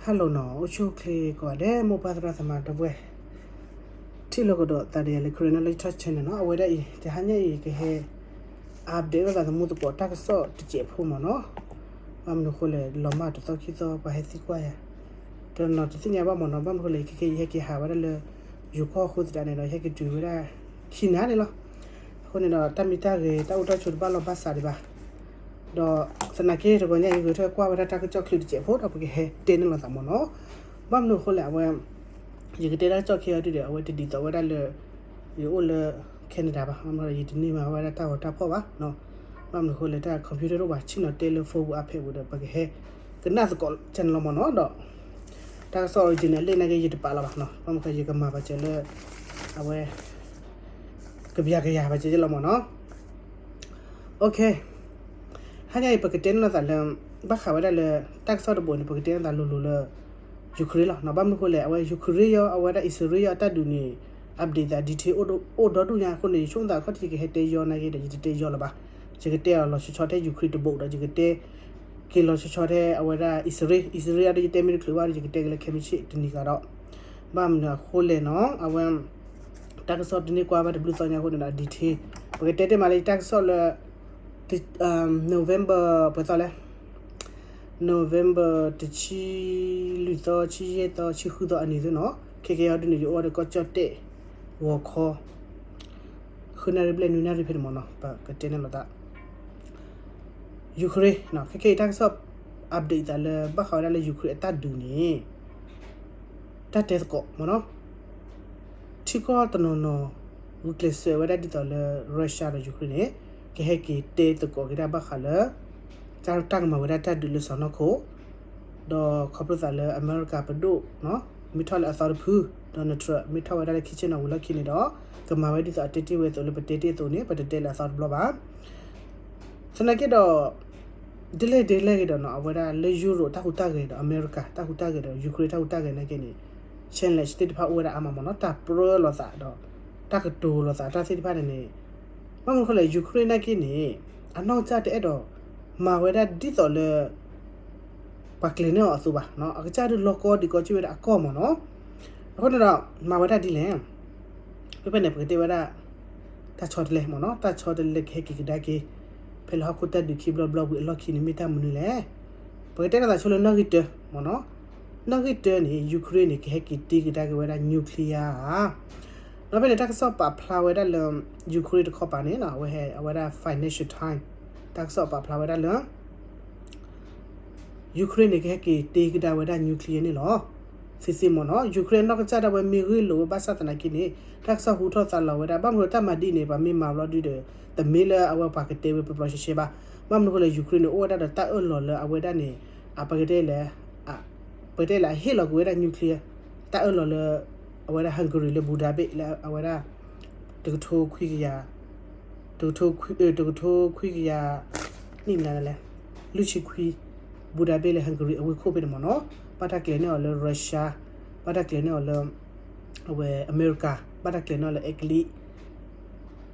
Hello နီၤ, အိၣ်ဆူၣ်အိၣ်ချ့ကိးဂၤဒဲး မိၢ်ပၢ်သရၣ်သမါဒီပုၢ်ဝဲၢ်, ထံၣ်လိာ်ကဒီးသးဒီးယၤလၢ Karen Knowledge Talk Channel နီၤ. အဝဲဒၣ်အံၤ တဟါညါအံၤ ကဟဲ update လိာ်သးသမူသကိးတၢ်ကစီၣ်တစဲးဖိမ့ၢ်နီၤ. ဘၣ်မနုၤအဃိလဲၣ် လီၤမၢ်တသီခံသီ ပှၤဟဲသံကွၢ်ယၤ တနီၤတသ့ၣ်ညါဘၣ်မ့ၢ်နီၤ. ဘၣ်မနုၤအဃိလဲၣ် ခဲကဲအံၤ ယဟဲက့ၤဟးဝဲဒၣ်လၢ ယိၤကီၢ်အဃိသတးန့ၣ်ဒီး ယဟဲက့ၤတုၤဝဲဒၣ်ခံနၤန့ၣ်လီၤ. အဃိန့ၣ်ဒီး တၢ်မံတၢ်ဂဲၤ တၢ်အိၣ်တၢ်ဆိးတဘၣ်လီၢ်ဘၣ်စးဒံးဘၣ်. ဒီးသနာ်က့တဂီၤညါအံၤ ဂဲၤထီၣ်ကွၢ်ဝဲဒၣ်တၢ်ကစီၣ်ချုးတစဲးဖိဒီး ပကဟဲတဲန့ၢ်လိာ်သးမ့ၢ်နီၤ. ဘၣ်မနုၤအဃိလဲၣ် အဝဲ ယကတဲတၢ်ကစီၣ်ခဲအံၤဒုဒီး အဝဲတဒ်သိးဝဲဒၣ်လၢ ယအိၣ်လၢ Canada ဘၣ်. ဘၣ်မနုၤဒီး ယတန့ၢ်မၤဝဲဒၣ်တၢ်ဂီၤတၢ်ဖီၣ်ဘၣ်. ဘၣ်မနုၤအဃိလဲၣ် တၢ် computer တအိၣ်ဘၣ် ဆ့ၣ်နီၤတဲလၢ phone ပူၤ iPad ပူၤဒီး ပကဟဲကနၣ်သကိး channel လီၤမ့ၢ်နီၤ. ဒီး တၢ်ကစီၣ် original လၢနာ်က့ ယတပာ်လီၤဘၣ်နီၤ. ဘၣ်မနုၤအဃိ ယကမၤပာ်စၢၤလၢ အဝဲ ကပျၤကယၤပာ်စၢၤလီၤမ့ၢ်နီၤ. Okay, ဟါညါအံၤ ပကတဲန့ၢ်လိာ်သးလၢ ဘၣ်ဃးဝဲဒၣ်လၢ တၢ်ကစီၣ်တဘိန့ၣ် ပကတဲန့ၢ်သးလိၤလိၤလၢ Ukraine လီၤ. ဘၣ်မနုၤအဃိလဲၣ် အဝဲ Ukraine ယီၤ အဝဲဒၣ် အံၣ်စရ့လးယီၤ အတၢ်ဒုးန့ၣ် update သး detail အိၣ်ဒီဒူၣ်ညါအဃိန့ၣ် ယဆိကမိၣ်သးခီၣ်ထံး ယကဟဲတဲယီၤနာ်က့ဒီး ယတတဲယီၤလၢၤဘၣ်. ယကတဲအီၤလီၤဆီဆီထဲ Ukraine တဘိဒီး ယကတဲက့ၤလီၤဆီဆီထဲ အဝဲဒၣ် အံၣ်စရ့လး, အံၣ်စရ့လးဒီး ယတဲမ့ၢ်တချုးဘၣ်ဒီး ယကတဲက့ၤလၢခဲမုၢ်ဆ့ၣ်တနံၤဂၤဒီး ဘၣ်မနုၤအဃိလဲၣ်နီၤ အဝဲ တၢ်ကစီၣ်တန့ၢ်ကွၢ်ဘၣ်တဘျုးသီညါအဃိန့ၣ်ဒီး detail ပကတဲတ့ၢ်မးလၢယတၢ်ကစီၣ်လၢ November ပှဲၤသီလဲၣ်, November တဆံလွံၢ်သီ, ဆံယဲၢ်သီ, ဆံဃုသီအနံၤသ့နီၤ. ခဲကဲအံၤဒ်န့ၣ် ယအိၣ်ဒီးကီၢ်ကၠီၣ်တဲၣ် ဂီၤခီ ဃုနၣ်ရံၣ်ဘျဲၣ်နွံနၣ်ရံၣ်ဖဲန့ၣ်မ့ၢ်နီၤ ပကတဲန့ၢ်လိာ်သး Ukraine ခဲကဲအံၤတၢ်ကစီၣ် update သးလၢ ဘၣ်ဃးဝဲဒၣ်လၢ Ukraine အတၢ်ဒုးန့ၣ် တၢ်တဲသကိးမ့ၢ်နီၤ ထံကီၢ်တနီၤနီၤ ဂုာ်ကျဲးစၢးဝဲဒၣ်ဒ်သိးလၢ Russia ဒီး Ukraine န့ၣ် ကဟဲက့ၤတဲသကိးက့ၤတၢ်ဘၣ်ဃးလၢ တၢ်ကမၤဝဲဒၣ်တၢ်ဒုးလၢစီၢ်နီၤခိၣ် ဒီးခီဖျိသးလၢအမဲရကၤပဒိၣ် မ့ၢ်ထီၣ်လၢအသီတဖု Donald Trump မ့ၢ်ထီၣ်ဝဲဒၣ်လၢခံဆ့ၣ်နီၤဝံၤလီၢ်ခံန့ၣ်ဒီး ကမၤဝဲဒ်သိးအတဲတ့ၢ်ဝဲအသိးလၢပတဲတ့ၢ်အသိးန့ၣ် ပတတဲလၢအသီတဘျီဘၣ်. သနာ်က့ဒီး ဒ်လဲၣ်ဒ်လဲၣ်ဂ့ၤဒီးနီၤ အဝဲဒၣ်လၢ Europe တၢ်ဟူးတၢ်ဂဲၤဒီး အမဲရကၤတၢ်ဟူးတၢ်ဂဲၤဒီး Ukraine တၢ်ဟူးတၢ်ဂဲၤနာ်က့န့ၣ် challenge သ့ၣ်တဖၣ်အိၣ်ဝဲဒၣ်အါမးမ့ၢ်နီၤ တၢ်ပြၢလိာ်သးဒီး တၢ်ကတိၤလိာ်သးတၢ်သ့ၣ်တဖၣ်န့ၣ်န့ၣ် ဘၣ်မနုၤအဃိလဲၣ် Ukraine နာ်က့န့ၣ် အနီၢ်ကစၢ်တအဲၣ်ဒိးမၤဝဲဒၣ်ဒ်သိးလၢ ပှၤကျဲၤန့ၢ်အီၤအသိးဘၣ်. အကစၢ်ဒုးလီၤကီဒံးကီက့ၤဝဲဒၣ်အကီၢ်မ့ၢ်နီၤ. အဃိန့ၣ်ဒီး မၤဝဲဒၣ်ဒ်လဲၣ်. ဖဲဖဲန့ၣ် ပကတဲဝဲဒၣ် တၢ်ဆီတလဲမ့ၢ်နီၤ တၢ်ဆီတလဲကဟဲက့ၤကဒါက့ၤ ဖဲလၢဟီၣ်ခိၣ်တၢ်ဒုးခံဘျီဘျီဝံၤအလီၢ်ခံန့ၣ် မ့ၢ်တၢ်မနုၤလဲၣ်. ပကတဲလိာ်သးဆိလၢနီၣ်ဂံၢ်တၢမ့ၢ်နီၤ. နီၣ်ဂံၢ်တၢန့ၣ် Ukraine န့ၣ် ကဟဲက့ၤတ့ကဒါက့ၤဝဲဒၣ် nuclear ဧါ ဒီးဖဲန့ၣ် တၢ်ကစီၣ်ပာ်ဖျါဝဲဒၣ်လၢ Ukraine တခီပၤန့ၣ် အဝဲဟဲအဝဲဒၣ် Financial Times တၢ်ကစီၣ်ပာ်ဖျါဝဲဒၣ်လၢ Ukraine န့ၣ် ကဟဲက့ၤတ့ကဒါဝဲဒၣ် nuclear န့ၣ်လီၤ. သ့သ့မ့ၢ်နီၤ Ukraine အနီၢ်ကစၢ်ဒၣ်ဝဲမ့ၢ်ဂ့ၢ်လိာ်ဝဲဘၣ်ဆၣ်သနာ်က့န့ၣ် တၢ်ကစီၣ်ဟူထီၣ်သါလီၤဝဲဒၣ် ဘၣ်မနုၤတၢ်မၤဒ်န့ၣ် ပှၤမ့ၢ်မၤဘျီဒုဒီး တမ့ၢ်လၢအဝဲပှၤကတဲဝဲပျီပျီရှဲရှဲဘၣ်. ဘၣ်မနုၤအဃိလဲၣ် Ukraine န့ၣ် အိၣ်ဝဲဒၣ်ဒီးတၢ်အၢၣ်လီၤလၢအဝဲဒၣ်န့ၣ် အပကတဲလဲၣ် ပကတဲလဲၣ် အဟ့ၣ်လီၤကွံာ်ဝဲဒၣ် nuclear တၢ်အၢၣ်လီၤလၢ အဝဲဒၣ် Hungary လၢ Budapest လၢအဝဲဒၣ် တကထိခွံကယၤ တကထိခွံ တကထိခွံကယၤ နံၣ်မနုၤလဲၣ် လွံၢ်ဆံခွံ Budapest လၢ Hungary အဝ့ၢ်ခိၣ်ဖဲန့ၣ်မ့ၢ်နီၤ ဘၣ်တၢ်ကျဲၤန့ၢ်အီၤလၢ Russia ဘၣ်တၢ်ကျဲၤန့ၢ်အီၤလၢ အဝဲအမဲရကၤ ဘၣ်တၢ်ကျဲၤန့ၢ်အီၤလၢ Italy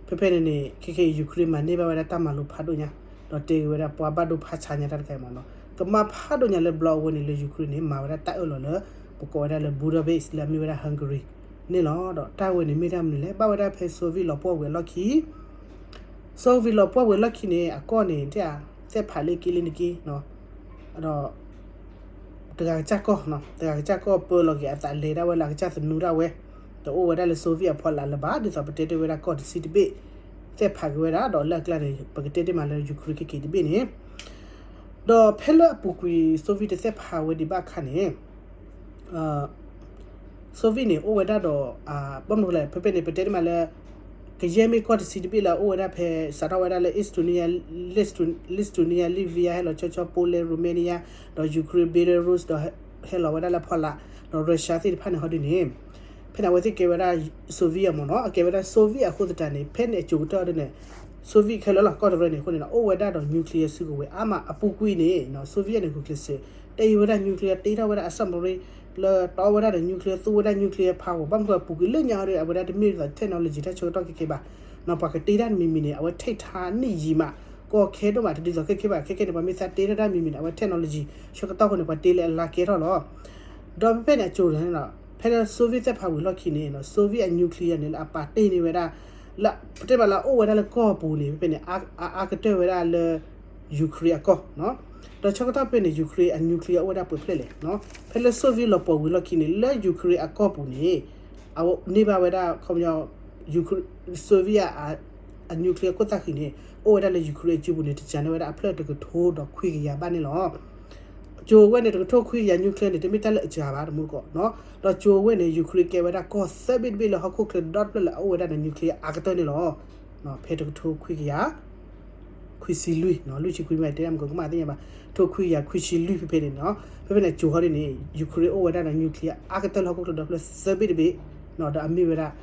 ဖဲဖဲန့ၣ်န့ၣ် ခဲခဲအံၤ Ukraine မၤန့ၢ်ဘၣ်ဝဲဒၣ်တၢ်မၤလိဖးဒိၣ်ညါ ဒီးတဲက့ၤဝဲဒၣ်ပှၤဘၣ်ဒိဖးဆါညါတၢ်တခါအံၤမ့ၢ်နီၤ ကမၤဖးဒိၣ်ညါလၢဘျီအဝဲန့ၣ်လၢ Ukraine န့ၣ် မၤဝဲဒၣ်တၢ်အၢၣ်လီၤလၢ ပကိးဝဲဒၣ်လၢ Budapest လၢအမ့ၢ်ဝဲဒၣ် Hungary န့ၣ်လီၤ. ဒီးတၢ်ဝဲန့ၣ်မ့ၢ်တၢ်မနုၤလဲၣ် ဘၣ်ဝဲဒၣ်ဖဲ Soviet လီၤပှီၢ်ဝဲအလီၢ်ခံ Soviet လီၤပှီၢ်ဝဲအလီၢ်ခံန့ၣ် အကီၢ်န့ၣ် တဲသ့ၣ်ဖးလၢက့လၢနက့ ဒီး တဂၤကစၢ်ကီၢ်, တဂၤကစၢ်ကီၢ်ပၢလီၤက့ၤအသးလဲၤဒၣ်ဝဲလၢအကစၢ်သနူဒၣ်ဝဲ, ဒီးအိၣ်ဝဲဒၣ်လၢ Soviet အဖီလာ်လၢၤဘၣ်, ဒ်သိးပတဲတ့ၢ်ဝဲဒၣ်ကီၢ်တဆံတဘ့ၣ် သ့ၣ်ဖးက့ၤဝဲဒၣ်, ဒီးလၢအကျါန့ၣ် ပကတဲတ့ၢ်မးလၢ Ukraine ခဲက့ၤတဘ့ၣ်န့ၣ်, ဒီးဖဲလၢအပူၤကွံာ် Soviet တသ့ၣ်ဖးဝဲဒံးဘၣ်အခါန့ၣ် Soviet န့ၣ် အိၣ်ဝဲဒၣ်ဒီး ဘၣ်မနုၤလဲၣ် ဖဲဖဲန့ၣ် ပတဲတ့ၢ်မးလၢ ကယဲၢ်မ့ၢ်ကီၢ်တဆံတဘ့ၣ်လၢအအိၣ်ဝဲဒၣ်ဖဲ စးထီၣ်ဝဲဒၣ်လၢ Estonia, Lithuania, Latvia ဟဲလီၤဆီဆီ Poland, Romania ဒီး Ukraine, Belarus ဒီးဟဲလီၤဝဲဒၣ်လၢဖီလာ်, ဒီး Russia သ့ၣ်တဖၣ်န့ၣ် ဟီဒ်န့ၣ် ဖဲန့ၣ် အဝဲသ့ၣ်ကဲဝဲဒၣ် Soviet မ့ၢ်နီၤ, အကဲဝဲဒၣ် Soviet အဃိသတးန့ၣ် ဖဲန့ၣ်အစိၤကတၢၢ်ဒ်န့ၣ် Soviet ခဲလၢာ်လီၤ ကီၢ်တရၢန့ၣ် အဃိန့ၣ် အိၣ်ဝဲဒၣ်ဒီး nuclear စုကဝဲၤအါမး အပူၤကွံာ်န့ၣ် Soviet န့ၣ် ဂုာ်ကျဲးစၢး တ့ဝဲဒၣ် nuclear, တ့ထီၣ်ဝဲဒၣ်အ submarine လၢတီဝဲဒၣ်ဒီး nuclear, သူဝဲဒၣ် nuclear power ဘၣ်မနုၤအပူၤကွံာ်လၢညါဒီး အဝဲဒၣ်တမ့ၢ်ဒ်သိး technology တၢ်ဆၢကတီၢ်ခဲကဲဘၣ်, ပှၤကတ့တၢ်တမံၤမံၤန့ၣ် အဝဲ take time နံၣ်ယံာ်မး ကီခဲဒိၣ်မး တဒ်သိးခဲခဲဘၣ်. ခဲခဲန့ၣ် ပှၤမ့ၢ်သးတ့ထီၣ်တၢ်မံၤမံၤန့ၣ် အဝဲ technology ဆၢကတီၢ်အဃိန့ၣ် ပှၤတ့လၢအလါကဲထီၣ်လီၤ. ဒီးဖဲဖဲန့ၣ်အစိၤန့ၣ် ဖဲလၢ Soviet သ့ၣ်တဖၣ်ဝံၤလီၢ်ခံန့ၣ် Soviet အ nuclear န့ၣ် လၢအပာ်တ့ၢ်န့ၢ်ဝဲဒၣ် လၢပတဲဘၣ်လၢအအိၣ်ဝဲဒၣ်လၢကီၢ်ပူၤန့ၣ် ဖဲဖဲန့ၣ် အအါကတၢၢ်ဝဲဒၣ်လၢ Ukraine အကီၢ် ဒီးဆၢကတီၢ်ဖဲန့ၣ် Ukraine အ nuclear အိၣ်ဝဲဒၣ်ပှဲၤဖျၢၣ်လဲၣ်. ဖဲလၢ Soviet လီၤပှီၢ်ဝံၤလီၢ်ခံန့ၣ် လၢ Ukraine အကီၢ်ပူၤန့ၣ် အန့ၢ်ဘၣ်ဝဲဒၣ် ခီပညီ Soviet အ nuclear ခိၣ်သၣ်ဃံန့ၣ် အိၣ်ဝဲဒၣ်လၢ Ukraine အစုပူၤန့ၣ် တကးန့ၢ်ဝဲဒၣ်အဖျၢၣ်တကထိဒီးခွံကယၤဘၣ်န့ၣ်လီၤ. ကၠိၤဝဲန့ၣ် တကထိခွံကယၤ nuclear န့ၣ် တမ့ၢ်တၢ်လၢအစှၤဘၣ် တမူတကိးနီၤ. ဒီးကၠိၤဝဲန့ၣ် Ukraine ကဲဝဲဒၣ်ကီၢ်သၢဘ့ၣ်တဘ့ၣ်လၢဟီၣ်ခိၣ်ချၢဒီတဖျၢၣ်လၢအအိၣ်ဝဲဒၣ်ဒီး nuclear အါကတၢၢ်န့ၣ်လီၤ. ဖဲတကထိခွံကယၤ ခွံဆံလွံၢ်နီၤ လွံၢ်ဆံခွံမ့ၢ်တဲဒၣ်မ့ၢ်ကမၣ်သ့ၣ်ညါဘၣ် ထိခွံကယၤခွံဆံလွံၢ်ဖဲဖဲန့ၣ်နီၤ ဖဲဖဲန့ၣ်ကၠိၤဟီဒ်န့ၣ် Ukraine အိၣ်ဝဲဒၣ်ဒီး nuclear အါကတၢၢ်လၢဟီၣ်ခိၣ်ချၢဒီဖျၢၣ်သၢဘ့ၣ်တဘ့ၣ်နီၤ ဒီးအမ့ၢ်ဝဲဒၣ်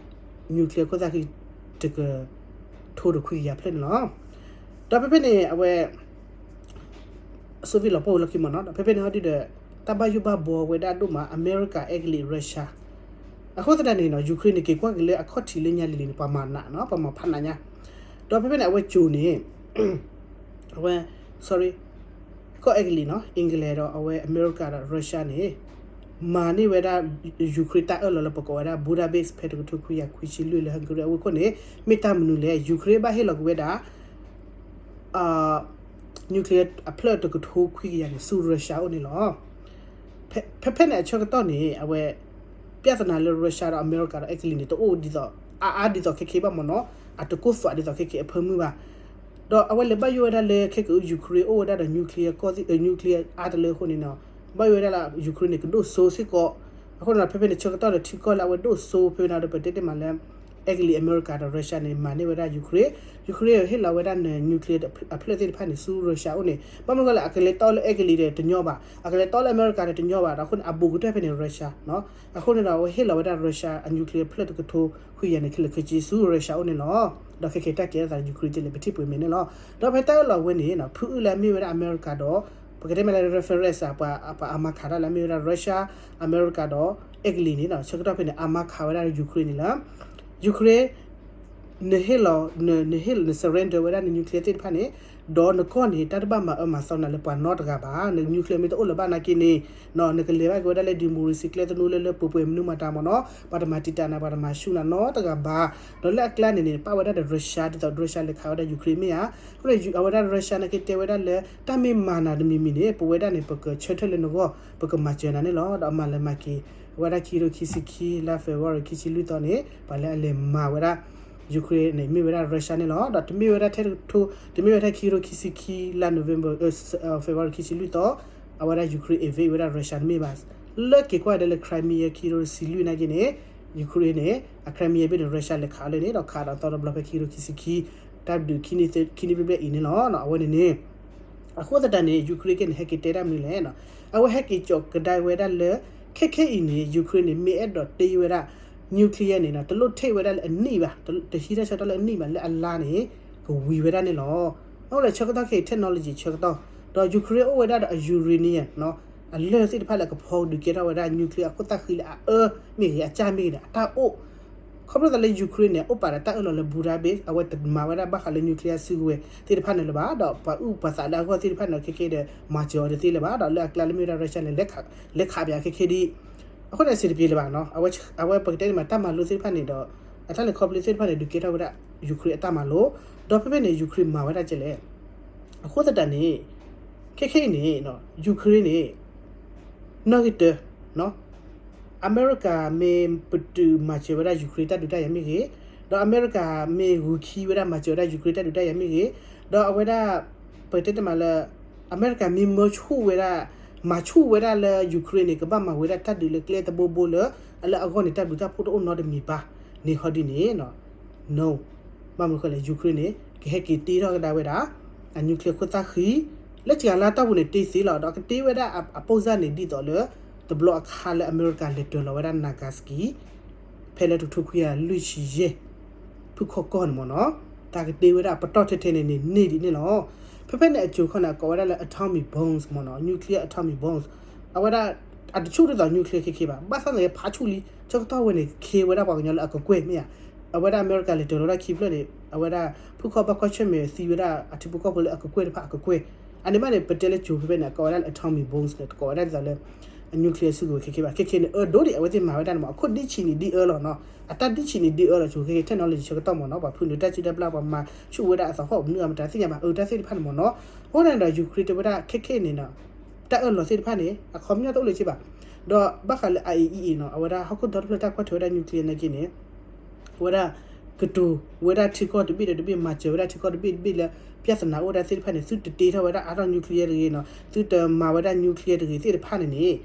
nuclear ခိၣ်သၣ်ဃံတကထိဒီးခွံကယၤဖျၢၣ်န့ၣ်လီၤ. ဒီးဖဲဖဲန့ၣ် အဝဲ Soviet လီၤပှီၢ်ဝံၤလီၢ်ခံမ့ၢ်နီၤ ဒီးဖဲဖဲန့ၣ်ဟီဒ်ဒီး တၢ်ဘၣ်ယိၣ်ဘၣ်ဘှီဝဲဒၣ်ဒိၣ်မး အမဲရကၤ အဲကလံး Russia အဃိသတးန့ၣ်နီၤ Ukraine န့ၣ် က့ၤကွၢ်က့ၤလၢအခီၣ်ထံးလၢညါလံၤလံၤန့ၣ် ပှၤမၤနးနီၤ ပှၤမၤဖးနးညါ ဒီးဖဲဖဲန့ၣ် အဝဲကၠိၤန့ၣ် အဝဲ sorry ကီၢ်အဲကလံးနီၤ England ဒီးအဝဲအမဲရကၤ ဒီး Russia န့ၣ် မၤန့ၢ်ဝဲဒၣ် Ukraine တၢ်အၢၣ်လီၤလၢပကိးဝဲဒၣ် Budapest ဖဲတကထိခွံကယၤခွံဆံလွံၢ်လၢ Hungary အဝ့ၢ်ခိၣ်န့ၣ် မ့ၢ်တၢ်မနုၤလဲၣ် Ukraine ဘၣ်ဟ့ၣ်လီၤက့ၤဝဲဒၣ် nuclear အဖျၢၣ်တကထိခွံကယၤန့ၣ် ဆူ Russia အအိၣ်န့ၣ်လီၤ. ဖဲဖဲန့ၣ်အဆၢကတီၢ်န့ၣ် အဝဲ ပြဿနာလၢ Russia ဒီးအမဲရကၤဒီးအဲကလံးန့ၣ် တအိၣ်ဒ်သိး အါအါဒ်သိးခဲခဲဘၣ်မ့ၢ်နီၤ အတကိၢ်သွးဒ်သိးခဲခဲအဖၢမုၢ်ဘၣ်. ဒီးအဝဲလဲၤဘၣ်ယိၣ်ဝဲဒၣ်လၢခဲကအု Ukraine အိၣ်ဝဲဒၣ်ဒီး nuclear ကီၢ် nuclear အါတလၢအဃိန့ၣ်နီၤ ဘၣ်ယိၣ်ဝဲဒၣ်လၢ Ukraine န့ၣ် ကဒိၣ်စိစ့ၢ်ကီး အဃိန့ၣ်ဒီး ဖဲဖဲန့ၣ်ဆၢကတီၢ်ဒီးထံကီၢ်လၢအဝဲဒိၣ်စိဖဲန့ၣ်ဒီး ပတဲတ့ၢ်မးလၢ အဲကလံး အမဲရကၤဒီး Russia န့ၣ် မၤန့ၢ်ဝဲဒၣ် Ukraine, Ukraine ဟ့ၣ်လီၤဝဲဒၣ်န nuclear အဖျၢၣ်သ့ၣ်တဖၣ်န့ၣ် ဆူ Russia အအိၣ်န့ၣ် ဘၣ်မနုၤဃိလဲၣ် အကလဲၤတီလၢအဲကလံးဒီးတညီဘၣ်, အကလဲၤတီလၢအမဲရကၤဒီးတညီဘၣ်, ဒီးအဃိန့ၣ် အဘူးကတၢၢ်ဖဲန့ၣ် Russia နီၤ, အဃိန့ၣ်ဒီး အဝဲဟ့ၣ်လီၤဝဲဒၣ် Russia အ nuclear ဖျၢၣ်တကထိခွံကယၤန့ၣ် ခဲလၢာ်ခဲဆ့ဆူ Russia အအိၣ်န့ၣ်လီၤ. ဒီးခဲကဲတၢ်ကဲထီၣ်သး Ukraine ဒ်လဲၣ် ပထံၣ်ပှဲၤမဲာ်န့ၣ်လီၤ. ဒီးဖဲတၢ်အၢၣ်လီၤဝဲန့ၣ် ဖုအုၣ်လၢအမ့ၢ်ဝဲဒၣ်အမဲရကၤဒီး ပကတဲမ့ၢ်လၢ reference ပှၤအမၤခးတၢ်လၢအမ့ၢ်ဝဲဒၣ် Russia, အမဲရကၤဒီး အဲကလံးန့ၣ် ဆၢကတီၢ်ဖဲန့ၣ် အမၤခးဝဲဒၣ် Ukraine န့ၣ်လီၤ. Ukraine နဟ့ၣ်လီၤ နဟ့ၣ်လီၤ န surrender ဝဲဒၣ်န nuclear သ့ၣ်တဖၣ်န့ၣ်, ဒီးနကီၢ်န့ၣ် တၢ်တဘၣ်မၤအၢမၤသီနၤလၢပှၤနီတဂၤဘၣ်, န nuclear မ့ၢ်တအိၣ်လၢၤဘၣ်နာ်က့န့ၣ်, နကလဲၤဘၣ်က့ၤဝဲဒၣ်လၢ democracy ကျဲသနူလၢလၢပှဲၤပှဲၤမနုၤမၤတၢ်မ့ၢ်နီၤ, ပှၤတမၤတံာ်တာ်နၤ ပှၤတမၤဆူၣ်နၤနီတဂၤဘၣ်. ဒီးလၢအကျါန့ၣ်န့ၣ် ပာ်ဝဲဒၣ်ဒီး Russia ဒ်သိး Russia လဲၤခးဝဲဒၣ် Ukraine မ့ၢ်ဧါ. အဃိန့ၣ် အဝဲဒၣ် Russia နာ်က့တဲဝဲဒၣ်လၢ တၢ်မ့ၢ်မၤနၤတမံၤမံၤန့ၣ် ပဝဲဒၣ်န့ၣ် ပကဆၢထၢၣ်လၢနဂီၢ် ပကမၤစၢၤနၤန့ၣ်လီၤ. ဒီးအမၤလဲၤမၤက့ၤ အဝဲဒၣ်ခံကထိခံဆံခံ လါ February ခံဆံလွံၢ်သီန့ၣ် ပှၤလၢအလဲၤမၤဝဲဒၣ် Ukraine န့ၣ် မ့ၢ်ဝဲဒၣ် Russia န့ၣ်လီၤ. ဒီးတမ့ၢ်ဝဲဒၣ်ထဲတကထိ, တမ့ၢ်ဝဲဒၣ်ထဲခံကထိခံဆံခံ လါ November, February ခံဆံလွံၢ်သီ အဝဲဒၣ် Ukraine invade ဝဲဒၣ် Russia တမ့ၢ်ဘၣ်. လၢက့ၤကွၢ်ဒၣ်လၢ Crimea ခံကထိတဆံလွံၢ်နာ်က့န့ၣ် Ukraine န့ၣ် အ Crimea ဘ့ၣ်န့ၣ် Russia လဲၤခးလၢန့ၣ် ဒီးခးဒီးသီတဘျီဖဲခံကထိခံဆံခံ တၢ်ဒုးခံနံၣ်သၢ, ခံနံၣ်ဘျဲၣ်ဘျဲၣ်အံၤန့ၣ်လီၤ. အဝဲန့ၣ်န့ၣ် အဃိသတးန့ၣ် Ukraine က့န့ၣ် ဟဲက့ၤတဲတၢ်မနုၤလဲၣ်. အဝဲဟဲက့ၤကၠီးကဒါဝဲဒၣ်လၢ ခဲခဲအံၤန့ၣ် Ukraine န့ၣ် မ့ၢ်အဲၣ်ဒိးတ့ဝဲဒၣ် nuclear န့ၣ် တလိၣ်ထံၣ်ဝဲဒၣ်လၢအနံၣ်ဘၣ်, တဟံးတၢ်ဆၢကတီၢ်လၢအနံၣ်ဘၣ် လၢအလါန့ၣ် ကဝံၤဝဲဒၣ်န့ၣ်လီၤ. အဃိန့ၣ် ဆၢကတီၢ်ခဲအံၤ technology ဆၢကတီၢ် ဒီး Ukraine အိၣ်ဝဲဒၣ်ဒီးအ uranium အလၢၢ်သ့ၣ်တဖၣ်လၢအကဖီဒုးကဲထီၣ်ဝဲဒၣ် nuclear အခိၣ်သၣ်ဃံလၢအအၢမ့ၢ်ဂ့ၤ အကၢ်မ့ၢ်ဂ့ၤန့ၣ် အတၢ်အိၣ် ခီဖျိသးလၢ Ukraine န့ၣ် အိၣ်ပာ်ဒီးတၢ်အၢၣ်လီၤလၢ Budapest အဝဲတမၤဝဲဒၣ်ဘၣ်ဃးလၢ nuclear စုကဝဲၤသ့ၣ်တဖၣ်န့ၣ်လၢၤဘၣ်, ဒီးပှၤအုၣ်ပှၤသးလၢအဂီၢ်သ့ၣ်တဖၣ်န့ၣ် ခဲကဲဒီး မၤစၢၤအီၤတသ့လၢၤဘၣ်, ဒီးလၢအကျါလၢမ့ၢ်ဝဲဒၣ် Russia န့ၣ် လဲၤခးပၠးခဲကဲဒ်အဃိန့ၣ် အဆင်တပြေလၢၤဘၣ်နီၤ. အဝဲပကတဲန့ၣ်မး တၢ်မၤလိသ့ၣ်တဖၣ်န့ၣ်ဒီး အတၢ်လဲၤခီဖျိသ့ၣ်တဖၣ်န့ၣ် ဒုးကဲထီၣ်ဝဲဒၣ် Ukraine အတၢ်မၤလိ, ဒီးဖဲဖဲန့ၣ် Ukraine မၤဝဲဒၣ်ကဲလဲၣ်. အဃိသတးန့ၣ် ခဲခဲအံၤန့ၣ် Ukraine န့ၣ် နီၣ်ဂံၢ်တၢ အမဲရကၤမ့ၢ်ပတုာ်မၤစၢၤဝဲဒၣ် Ukraine တၢ်ဒုးတၢ်ယၤမ့ၢ်ဂ့ၤ, ဒီးအမဲရကၤမ့ၢ်ဂုာ်ခံဝဲဒၣ်မၤစၢၤဝဲဒၣ် Ukraine တၢ်ဒုးတၢ်ယၤမ့ၢ်ဂ့ၤ, ဒီးအဝဲဒၣ် ပတဲတမးလၢ အမဲရကၤမ့ၢ်မၢဆူၣ်ဝဲဒၣ် မၤဆူၣ်ဝဲဒၣ်လၢ Ukraine န့ၣ် ကဘၣ်မၤဝဲဒၣ်တၢ်ဒုးလၢကျဲတဘိဘိလၢ အလၢအဂီၢ်န့ၣ် တၢ်ဘျုးတၢ်ဖှိၣ်တအိၣ်နီတမံၤဘၣ်န့ၣ် ဟီဒ်န့ၣ် no ဘၣ်မနုၤဃိလဲၣ် Ukraine န့ၣ် ကဟဲက့ၤတ့ထီၣ်ကဒါဝဲဒၣ် အ nuclear ခိၣ်သၣ်ဃံ လၢစှၤလါတီၢ်ပူၤန့ၣ် တ့သ့လီၤ. ဒီးကတ့ဝဲဒၣ်အ ပုံစံ န့ၣ် ဒ်သိးလၢ တဘျီအခါလၢအမဲရကၤလဲၤတၢၤလီၤဝဲဒၣ် Nagasaki ဖဲလၢတကထိခွံကယၤလွံၢ်ဆံယဲၢ် ဖုၣ်ခီၣ်ကီၢ်န့ၣ်မ့ၢ်နီၤ, တၢ်ကတ့ဝဲဒၣ်အပတီၢ်ထဲထဲန့ၣ်န့ၣ် န့ၢ်ဒံးန့ၣ်လီၤ. ဖဲဖဲန့ၣ်အစိၤခီန့ၣ် အကိးဝဲဒၣ်လၢ atomic bombs မ့ၢ်နီၤ, nuclear atomic bombs အဝဲဒၣ် အတဆူၣ်ဒ်သိး nuclear ခဲခဲဘၣ်, ဘၣ်ဆၣ်သနာ်က့ဖးဆူၣ်လံ ဆၢကတီၢ်ဝဲန့ၣ် ခ့ဝဲဒၣ်ပှၤကညီလၢအကကွဲၢ်မ့ၢ်ဧါ, အဝဲဒၣ်အမဲရကၤလဲၤတၢၤလီၤဝဲဒၣ်ခံဖျၢၣ်န့ၣ် အဝဲဒၣ် ဖုခီၣ်ဘၣ်ကွၢ်ဆၢၣ်မဲာ်သံဝဲဒၣ်အထံဖိကီၢ်ဖိလၢအကကွဲၢ်တဖၣ်အကကွဲၢ်, အန့ၣ်ဘၣ်န့ၣ် ပတဲလၢကၠိၤဖဲဖဲန့ၣ် အကိးဝဲဒၣ်လၢ atomic bombs န့ၣ် တကိးဝဲဒၣ်ဒ်သိးလၢ nuclear စုကဝဲၤခဲခဲဘၣ်. ခဲခဲန့ၣ် အၢဒိၣ်ဒံး အဝဲသ့ၣ်မၤဝဲဒၣ်န့ၣ်မ့ၢ် အခိၣ်ဒံဆံးန့ၣ်ဒ်အၢလီၤနီၤ, အတၢ်ဒံဆံးန့ၣ်ဒ်အၢလီၤ ကၠိၤခဲခဲ technology ဆၢကတီၢ်မ့ၢ်နီၤ, ပှၤဖုနုာ်တၢ်စုတၢ်ဘျၣ် ပှၤမၤဆူၣ်ဝဲဒၣ်အသဟီၣ်မနုၤအမတၤသ့ၣ်ညါဘၣ် အၢတၢ်သ့ၣ်တဖၣ်န့ၣ်မ့ၢ်နီၤ. အဃိန့ၣ်ဒီး Ukraine တဲဝဲဒၣ်ခဲခဲန့ၣ်နီၤ တၢ်အၢၣ်လီၤသ့ၣ်တဖၣ်န့ၣ် အခီပညီတအိၣ်လၢၤဘၣ်. ဒီးဘၣ်ဃးလၢ IAEA နီၤ အဝဲဒၣ်ဟီၣ်ခိၣ်ဒီတဖျၢၣ်တၢ်ကွၢ်ထွဲဝဲဒၣ် nuclear နာ်က့န့ၣ် အဝဲဒၣ် ကတိၤဝဲဒၣ်ထံကီၢ်တဘ့ၣ်ဒီးတဘ့ၣ် မၤစၢၤဝဲဒၣ်ထံကီၢ်တဘ့ၣ်တဘ့ၣ်လၢ ပြဿနာအိၣ်ဝဲဒၣ်သ့ၣ်တဖၣ်န့ၣ် သုတတ့ထီၣ်ဝဲဒၣ်အါထီၣ် nuclear တဂ့ၤနီၤ, သုတမၤဝဲဒၣ် nuclear တဂ့ၤသ့ၣ်တဖၣ်န့ၣ်န့ၣ်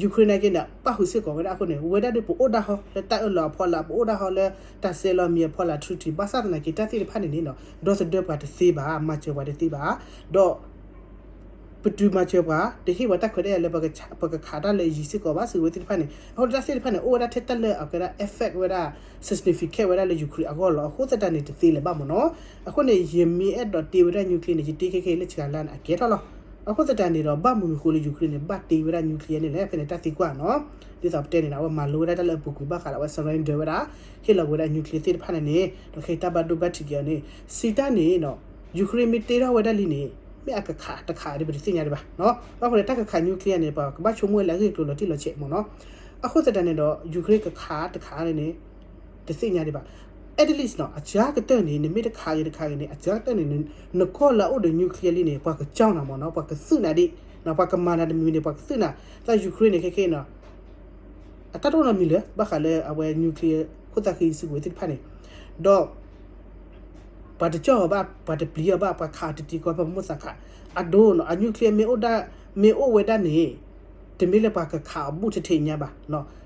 Ukraine နာ်က့န့ၣ် ပၣ်ဃုာ်စ့ၢ်ကီးဝဲဒၣ်အဃိန့ၣ် ဝဲဒၣ်ဒ်ပအိၣ်ဒၣ်ဟီလၢတၢ်အၢၣ်လီၤအဖီလာ် ပအိၣ်ဒၣ်ဟီလၢတၢ်စဲးလီၤမံၤအဖီလာ် treaty ဘၣ်ဆၣ်သနာ်က့တၢ်သ့ၣ်တဖၣ်န့ၣ်န့ၣ်နီၤ ဒီသဒၢပှၤတသ့ဘၣ် မၤစၢၤပှၤတသ့ဘၣ်, ဒီး ပတုာ်မၤစၢၤပှၤ တဟ့ၣ်ပှၤတၢ်ခွဲးတၢ်ယာ်လၢ ပကခးတၢ်လၢယံၤစ့ၢ်ကီးဘၣ် စံးဝဲသ့ၣ်တဖၣ်န့ၣ် အဃိန့ၣ်တၢ်သ့ၣ်တဖၣ်န့ၣ် အိၣ်ဝဲဒၣ်ထဲတၢ်လၢအကဲဒၣ် affect ဝဲဒၣ် significant ဝဲဒၣ်လၢ Ukraine အဂီၢ်လီၤ. အဃိသတးန့ၣ် တသ့လၢၤဘၣ်မ့ၢ်နီၤ. အဃိန့ၣ် ယမ့ၢ်အဲၣ်ဒိးတ့ဝဲဒၣ် nuclear န့ၣ် ယတ့ခဲခဲလၢစှၤလါန့ၣ် အကဲထီၣ်လီၤ. အဃိသတးန့ၣ်ဒီး ဘၣ်မနုၤဃိလၢ Ukraine န့ၣ် ဘၣ်တ့ဝဲဒၣ် nuclear န့ၣ်လဲၣ် ဖဲန့ၣ်တၢ်သံကွၢ်နီၤ. ဒ်သိးပတဲန့ၣ် အဝဲမၤလိဝဲဒၣ်တၢ်လၢအပူၤကွံာ်ဘၣ်ဃးဒီးအဝဲ surrender ဝဲဒၣ် ဟ့ၣ်လီၤဝဲဒၣ် nuclear သ့ၣ်တဖၣ်န့ၣ်န့ၣ် ဒီးခဲအံၤတၢ်ဘၣ်ဒိဘၣ်ထံးက့ၤအီၤန့ၣ် စံးတၢ်န့ၣ်နီၤ Ukraine မ့ၢ်တ့ထီၣ်ဝဲဒၣ်လံန့ၣ် မ့ၢ်အကခးတခးဒ်ပတသ့ၣ်ညါဒံးဘၣ်. ဘၣ်ဃိန့ၣ် တၢ်ကခး nuclear န့ၣ် ပှၤကဘၣ်ဆိကမိၣ်ဝဲလၢအဂ့ၢ်အကျိၤလီၤတံၢ်လီၤဆဲးမ့ၢ်နီၤ. အဃိသတးန့ၣ်ဒီး Ukraine ကခးတခးန့ၣ် တသ့ၣ်ညါဒံးဘၣ်. At least နီၤ အစှၤကတၢၢ်န့ၣ် နမ့ၢ်တခးဂ့ၤတခးဂ့ၤန့ၣ် အစှၤကတၢၢ်န့ၣ် နကီၢ်လၢအအိၣ်ဒီး nuclear လံန့ၣ် ပှၤကကၠီၣ်နၤမ့ၢ်နီၤ, ပှၤကသုၣ်နၤဒံး, ပှၤကမၤနၤတမံၤမံၤန့ၣ် ပှၤကသုၣ်နၤ, သး Ukraine န့ၣ် ခဲခဲနီၤ အတၢ်တအိၣ်နီတမံၤလၢၤ ဘၣ်ဃးလၢအဝဲ nuclear ခိၣ်သးဃံစုကဝဲၤသ့ၣ်တဖၣ်န့ၣ်, ဒီး ပှၤတကၠီၣ်အီၤဘၣ် ပှၤတပျံၤအီၤဘၣ် ပှၤခးအီၤတတံၤဃီ ပမိၢ်သးခး, အဒိနီၤ အ nuclear မ့ၢ်အိၣ်ဝဲဒၣ်န့ၣ် တမ့ၢ်လၢပှၤကခးအီၤဘူးတထံးညါဘၣ်,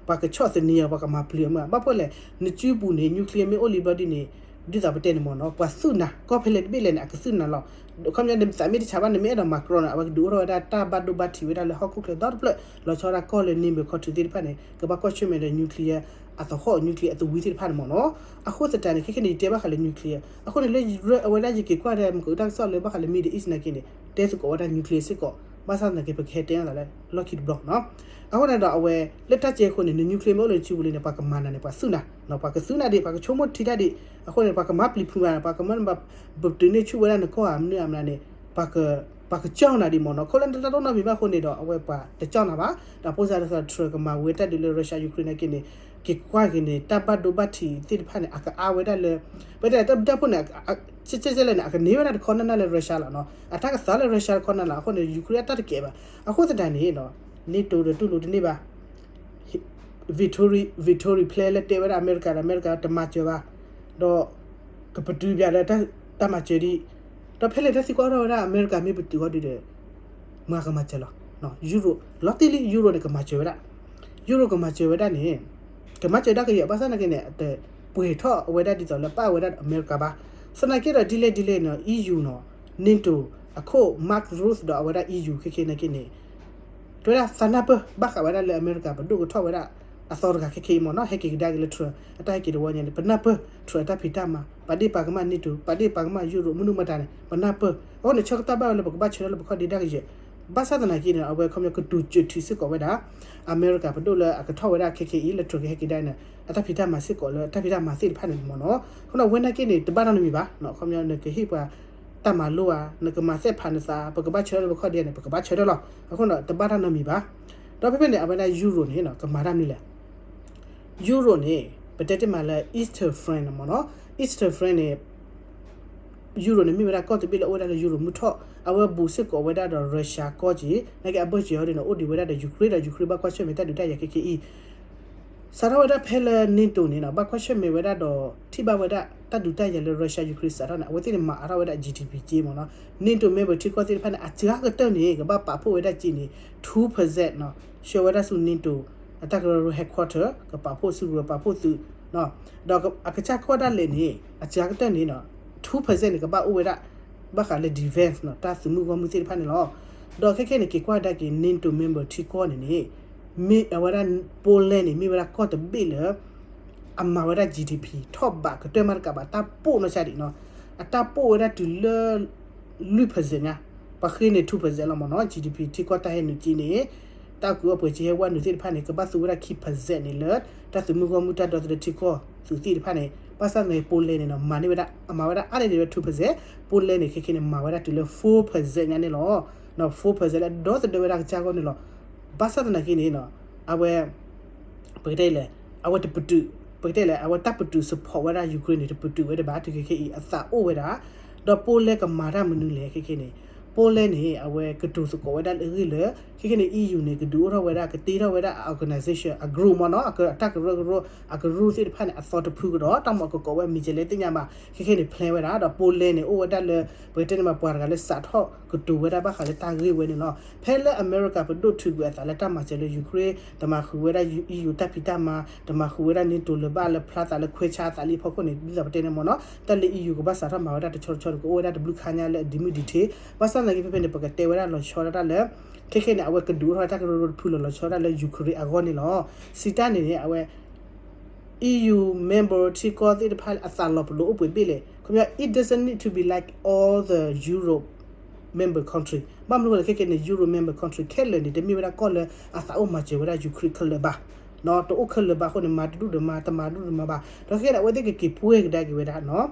ပှၤကဆီၣ်သနံးအီၤ ပှၤကမၤပျံၤအီၤမ့ၢ် ဘၣ်ဖဲလဲၣ် နစုပူၤန့ၣ် nuclear မ့ၢ်အိၣ်လံဘျီဒ်န့ၣ် ဒ်သိးပတဲန့ၣ်မ့ၢ်နီၤ ပှၤသုၣ်နၤ ကီၢ်ဖဲလဲၣ်တဘ့ၣ်လဲၣ်န့ၣ် အကသုၣ်နၤလီၤ. ခီပညီနသးမ့ၢ်တဆးဘၣ် နမ့ၢ်အဲၣ်ဒိးမၤကြီနီၤ အဝဲကဒုးအိၣ်ထီၣ်ဝဲဒၣ်တၢ်ဘၣ်ဒိဘၣ်ထံးဝဲဒၣ်လၢဟီၣ်ခိၣ်ချၢဒီတဖျၢၣ် လီၤဆီဒၣ်ကီၢ်လၢ neighbor country သ့ၣ်တဖၣ်န့ၣ် ကဘၣ်ကွၢ်ဆၢၣ်မဲာ်ဒီး nuclear အသဟီၣ် nuclear အသဝံသ့ၣ်တဖၣ်န့ၣ်မ့ၢ်နီၤ. အဃိသတးန့ၣ် ခဲခဲန့ၣ် ယတဲဘၣ်ဃးလၢ nuclear အဃိန့ၣ်လၢ အဝဲဒၣ်ယက့ၤကွၢ်ဒီး မ့ၢ်ကအိၣ်တၢ်ကစီၣ်လၢဘၣ်ဃးလၢ Middle East နာ်က့န့ၣ် တဲသကိးဝဲဒၣ် nuclear စ့ၢ်ကီး ဘၣ်ဆၣ်သနာ်က့ ပကဟဲတဲန့ၢ်သးလၢ လီၢ်ခံတဘျီနီၤ. အဃိန့ၣ်ဒီးအဝဲ လၢတၢ်ကဲအဃိန့ၣ် န nuclear မ့ၢ်အိၣ်လၢနစုပူၤလံန့ၣ် ပှၤကမၤနၤန့ၣ် ပှၤသုၣ်နၤ, ပှၤကသုၣ်နၤဒံး ပှၤကဆိကမိၣ်ထံတၢ်ဒံး, အဃိန့ၣ် ပှၤကမၤပျံၤဖုးနၤ ပှၤကမၤ ပတုာ်န့ၢ်ဆူၣ်ဝဲဒၣ်နကီၢ်ဧါ မနုၤဧါမနုၤန့ၣ် ပှၤက ပှၤကကၠီၣ်နၤဒံးမ့ၢ်နီၤ. ခိၣ်လၢတၢ်တအိၣ်နီတမံၤဘၣ်အဃိန့ၣ်ဒီး အဝဲပှၤတကၠီၣ်နၤဘၣ်, ဒီးဖိစၢ်ဒ်သိး Trump ကမၤဝဲတၢ်ဒုးလၢ Russia Ukraine နာ်က့န့ၣ် က့ၤကွၢ်က့ၤန့ၣ် တၢ်ဘၣ်ဒိဘၣ်ထံးသ့ၣ်တဖၣ်န့ၣ် အကအါဝဲဒၣ်လၢ ပတဲတၢ်ဘျုးတၢ်ဖှိၣ်န့ၣ် ကဲကဲလဲၣ်န့ၣ် အကန့ၢ်ဝဲဒၣ်တခီနၢ်နၢ်လၢ Russia လီၤနီၤ, အတၢ်ကသးလၢ Russia တခီနၢ်လီၤ. အဃိန့ၣ် Ukraine အတၢ်တကဲဘၣ်. အဃိသတးန့ၣ်နီၤ NATO ဒီးတူၢ်လိာ်တန့ၢ်ဘၣ် Victory Victory Plan လၢတဲဝဲဒၣ်အမဲရကၤဒီး အမဲရကၤတမၤစၢၤဘၣ်, ဒီး ကပတုာ်ပျးဒီးတၢ်မၤစၢၤဒံး, ဒီးဖဲလဲၣ်တၢ်သံကွၢ်ထီၣ်ဝဲဒၣ် အမဲရကၤမ့ၢ်ပတုာ်ဃီဒုးဒီး မၤကမၤစၢၤလီၤ. Europe လီၤတံၢ်လံ Europe န့ၣ် ကမၤစၢၤဝဲဒၣ်, Europe ကမၤစၢၤဝဲဒၣ်န့ၣ် ကမၤစၢၤဒၣ်ကယဲၢ် ဘၣ်ဆၣ်သနာ်က့န့ၣ် တပှဲၤထီၣ်ဝဲဒၣ်ဒ်သိးလၢပာ်ဝဲဒၣ်အမဲရကၤဘၣ်. သနာ်က့ဒီးဒ်လဲၣ်ဒ်လဲၣ်နီၤ EU နီၤ NATO အခိၣ် Mark Rutte ဒီးအဝဲဒၣ် EU ခဲခဲနာ်က့န့ၣ် တဲဝဲဒၣ်သးနၢ်ပၢၢ် ဘၣ်ဃးဝဲဒၣ်လၢအမဲရကၤပဒိၣ်ကထီၣ်ဝဲဒၣ် အသီတဂၤခဲခဲအံၤမ့ၢ်နီၤ ဟဲက့ၤကဒါက့ၤလၢ Trump အတၢ်ဟဲက့ၤတဝီညါန့ၣ် ပနၢ်ပၢၢ် Trump အတၢ်ဖံးတၢ်မၤ ပာ်ဒ့ၣ်ပာ်ကမၣ် NATO ပာ်ဒ့ၣ်ပာ်ကမၣ် Europe မနုၤမတၤန့ၣ် ပနၢ်ပၢၢ်. အဃိန့ၣ် ဆၢကတီၢ်ဘၣ်ဝဲလၢပကဘၣ်ဆၢထၢၣ်လၢပခီၣ်ဒ့ဒၣ်ကယဲၢ် ဘၣ်ဆၣ်သနာ်က့န့ၣ် အဝဲခီပညီကတိၤစၢၤထံစ့ၢ်ကီးဝဲဒၣ် အမဲရကၤပဒိၣ်လၢအကထီၣ်ဝဲဒၣ်ခဲခဲအံၤ လၢ Trump ကဟဲက့ၤကဒါန့ၣ် အတၢ်ဖံးတၢ်မၤစ့ၢ်ကီးလၢတၢ်ဖံးတၢ်မၤသ့ၣ်တဖၣ်န့ၣ်မ့ၢ်နီၤ. အဃိန့ၣ် အဝဲနာ်က့န့ၣ် တဘၣ်တၢ်နီတမံၤဘၣ် ခီပညီနကဟ့ၣ်ပှၤ တၢ်မၤလိဧါ နကမၤသ့ၣ်ဖးနသး ပကဘၣ်ဆၢထၢၣ်လၢပခီၣ်ဒ့န့ၣ် ပကဘၣ်ဆၢထၢၣ်လီၤ. အဃိန့ၣ် တဘၣ်တၢ်နီတမံၤဘၣ်. ဒီးဖဲဖဲန့ၣ် အဝဲဒၣ် Europe န့ၣ် ကမၤတၢ်မနုၤလဲၣ် Europe န့ၣ် ပတဲတ့ၢ်မးလၢ Eastern Friend မ့ၢ်နီၤ. Eastern Friend န့ၣ် Europe န့ၣ် မ့ၢ်ဝဲဒၣ်ကီၢ်တဘ့ၣ်လၢအအိၣ်ဝဲဒၣ်လၢ Europe မုၢ်ထီၣ် အဝဲဘူးစ့ၢ်ကီးဝဲဒၣ်ဒီး Russia ကီၢ်က့ၤ နာ်က့အဘၢၣ်စၢၤအီၤဒ်န့ၣ် အိၣ်ဒံးဝဲဒၣ်ဒီး Ukraine ဒီး Ukraine ဘၣ်ကွၢ်ဆၢၣ်မဲာ်တၢ်ဒုးတၢ်ယၤခဲခဲအံၤ စးထီၣ်ဝဲဒၣ်ဖဲလၢ NATO န့ၣ်နီၤ ဘၣ်ကွၢ်ဆၢၣ်မဲာ်ဝဲဒၣ်ဒီး ထံၣ်ဘၣ်ဝဲဒၣ်တၢ်ဒုးတၢ်ယၤလၢ Russia Ukraine စးထီၣ်န့ၣ် အဝဲသ့ၣ်န့ၣ်မၤအါထီၣ်ဝဲဒၣ် G D P က့မ့ၢ်နီၤ. NATO member ထံကီၢ်သ့ၣ်တဖၣ်န့ၣ် အစှၤကတၢၢ်န့ၣ် ကဘၣ်ပာ်ဖှိၣ်ဝဲဒၣ်က့န့ၣ် two percent နီၤ ဆှၢဝဲဒၣ်ဆူ NATO အတၢ်ကရၢကရိ headquarter ကပာ်ဖှိၣ်စုကဝဲၤပာ်ဖှိၣ်သုး ဒီးအကစၢ်ကွၢ်ဒၣ်လဲာ်န့ၣ် အစှၤကတၢၢ်န့ၣ်နီၤ two percent န့ၣ် ကဘၣ်အိၣ်ဝဲဒၣ် ဘၣ်ဃးလၢ defense နီၤ တၢ်သုးမုၢ်ဂီၢ်မုၢ်သ့ၣ်တဖၣ်န့ၣ်လီၤ. ဒီးခဲခဲန့ၣ် က့ၤကွၢ်ဒၣ်က့ၤ NATO member ထံကီၢ်န့ၣ်န့ၣ် မ့ၢ်အဝဲဒၣ် Poland န့ၣ် မ့ၢ်ဝဲဒၣ်ကီၢ်တဘ့ၣ်လၢ အမၤဝဲဒၣ် G D P ထီၣ်ဘးကတၢၢ်မးတကးဘၣ် တၢ်ပိၢ်နီၢ်ဆါဒံးနီၤ အတၢ်ပိၢ်ဝဲဒၣ်တုၤလၢ လွံၢ် percent ညါ ပှၤဃ့န့ၣ် two percent လီၤမ့ၢ်နီၤ G D P ထံကီၢ်တၢ်ဟဲနုာ်က့န့ၣ် တၢ်ကူၣ်အီၣ်ပှဲၤစ့ဟဲဝဲနုာ်သ့ၣ်တဖၣ်န့ၣ် ကဘၣ်သူဝဲဒၣ်ခံ percent န့ၣ်လၢ တၢ်သုးမုၢ်ဂီၢ်မုၢ်တၢ်ဒီသဒၢထံကီၢ်သုးသ့ၣ်တဖၣ်န့ၣ် ဘၣ်ဆၣ်သနာ်က့ Poland န့ၣ်နီၤ မၤန့ၢ်ဝဲဒၣ် အမၤဝဲဒၣ်အါန့ၢ်ဒံးဝဲ two percent, Poland န့ၣ် ခဲခဲန့ၣ် မၤဝဲဒၣ်တုၤလၢ four percent ညါန့ၣ်လီၤ. နီၤ four percent လၢဒီသဒၢဝဲဒၣ်ကစၢ်ဂီၢ်န့ၣ်လီၤ. ဘၣ်ဆၣ်သနာ်က့န့ၣ်နီၤ အဝဲ ပကတဲလဲၣ် အဝဲတပတုာ် ပကတဲလဲၣ် အဝဲတၢ်ပတုာ် support ဝဲဒၣ် Ukraine န့ၣ် တပတုာ်ဝဲဒံးဘၣ် တုၤခဲခဲအံၤ အသးအိၣ်ဝဲဒၣ်, ဒီး Poland ကမၤတၢ်မနုၤလဲၣ် ခဲခဲန့ၣ်, Poland န့ၣ် အဝဲကတိၤသကိးဝဲဒၣ်လၢအဂ့ၢ်လၢ ခဲခဲန့ၣ် EU န့ၣ် ကဒုးအိၣ်ထီၣ်ဝဲဒၣ် ကတ့ထီၣ်ဝဲဒၣ် အ organization အ group မ့ၢ်နီၤ အတၢ်ကရၢကရိ အကရူၢ်သ့ၣ်တဖၣ်န့ၣ် အသီတဖုကဒီး တၢ်မၤကကိးဝဲမံၤကဲလဲၣ်သ့ၣ်ညါဘၣ် ခဲခဲန့ၣ် plan ဝဲဒၣ် ဒီး Poland န့ၣ် အိၣ်ဝဲဒၣ်လၢ ပကတဲန့ၣ်မး ပှၤတဂၤလၢစးထီၣ်ကတိၤဝဲဒၣ်ဘၣ်ဃးလၢတၢ်ဂ့ၢ်ဝဲန့ၣ်လီၤ. ဖဲလၢအမဲရကၤပဒိၣ်ထုးကွံာ်အသးလၢတၢ်မၤစၢၤလၢ Ukraine တမၤဃုာ်ဝဲဒၣ် EU တၢ်ဖံးတၢ်မၤ တမၤဃုာ်ဝဲဒၣ် NATO လၢၤဘၣ်လၢဖျါသးလၢခွဲးဆါအသးလံအဖီခိၣ်န့ၣ် ဒ်သိးပတဲန့ၣ်မ့ၢ်နီၤ တၢ်လၢ EU ကဘၣ်စးထီၣ်မၤဝဲဒၣ်တဆီတဆီန့ၣ် ကအိၣ်ဝဲဒၣ်တဘျုးခါညါလၢအဒံးမုၢ်ဒံးထံး ဘၣ်ဆၣ်သနာ်က့ဖဲဖဲန့ၣ် ပကတဲဝဲဒၣ်လီၤဆီဒၣ်တၢ်လၢ ခဲခဲန့ၣ် အဝဲကဒုးအိၣ်ထီၣ်တၢ်ကရၢကရိတဖုလီၤလီၤဆီဒၣ်လၢ Ukraine အဂီၢ်န့ၣ်လီၤ. စံးတၢ်န့ၣ်န့ၣ် အဝဲ EU member ထံကီၢ်သ့ၣ်တဖၣ်အသးလီၤပလိာ်အိၣ်ပှဲၤဘ့ၣ်လဲၣ် ခီပညီ it doesn't need to be like all the Europe member country ဘၣ်မနုၤဃိလဲၣ် ခဲခဲန့ၣ် Euro member country ခဲလၢာ်န့ၣ် တမ့ၢ်ဝဲဒၣ်ကီၢ်လၢအသးအိၣ်မၤစၢၤဝဲဒၣ် Ukraine ခဲလၢာ်ဘၣ်, တအိၣ်ခဲလၢာ်ဘၣ်အဃိန့ၣ် မၤတဒူၣ်ဒီးမၤ တမၤဒူၣ်ဒီးမၤဘၣ် ဒီးခဲခဲန့ၣ် အဝဲသ့ၣ်ကက့ၤပှဲၤကဒါက့ၤဝဲဒၣ်နီၤ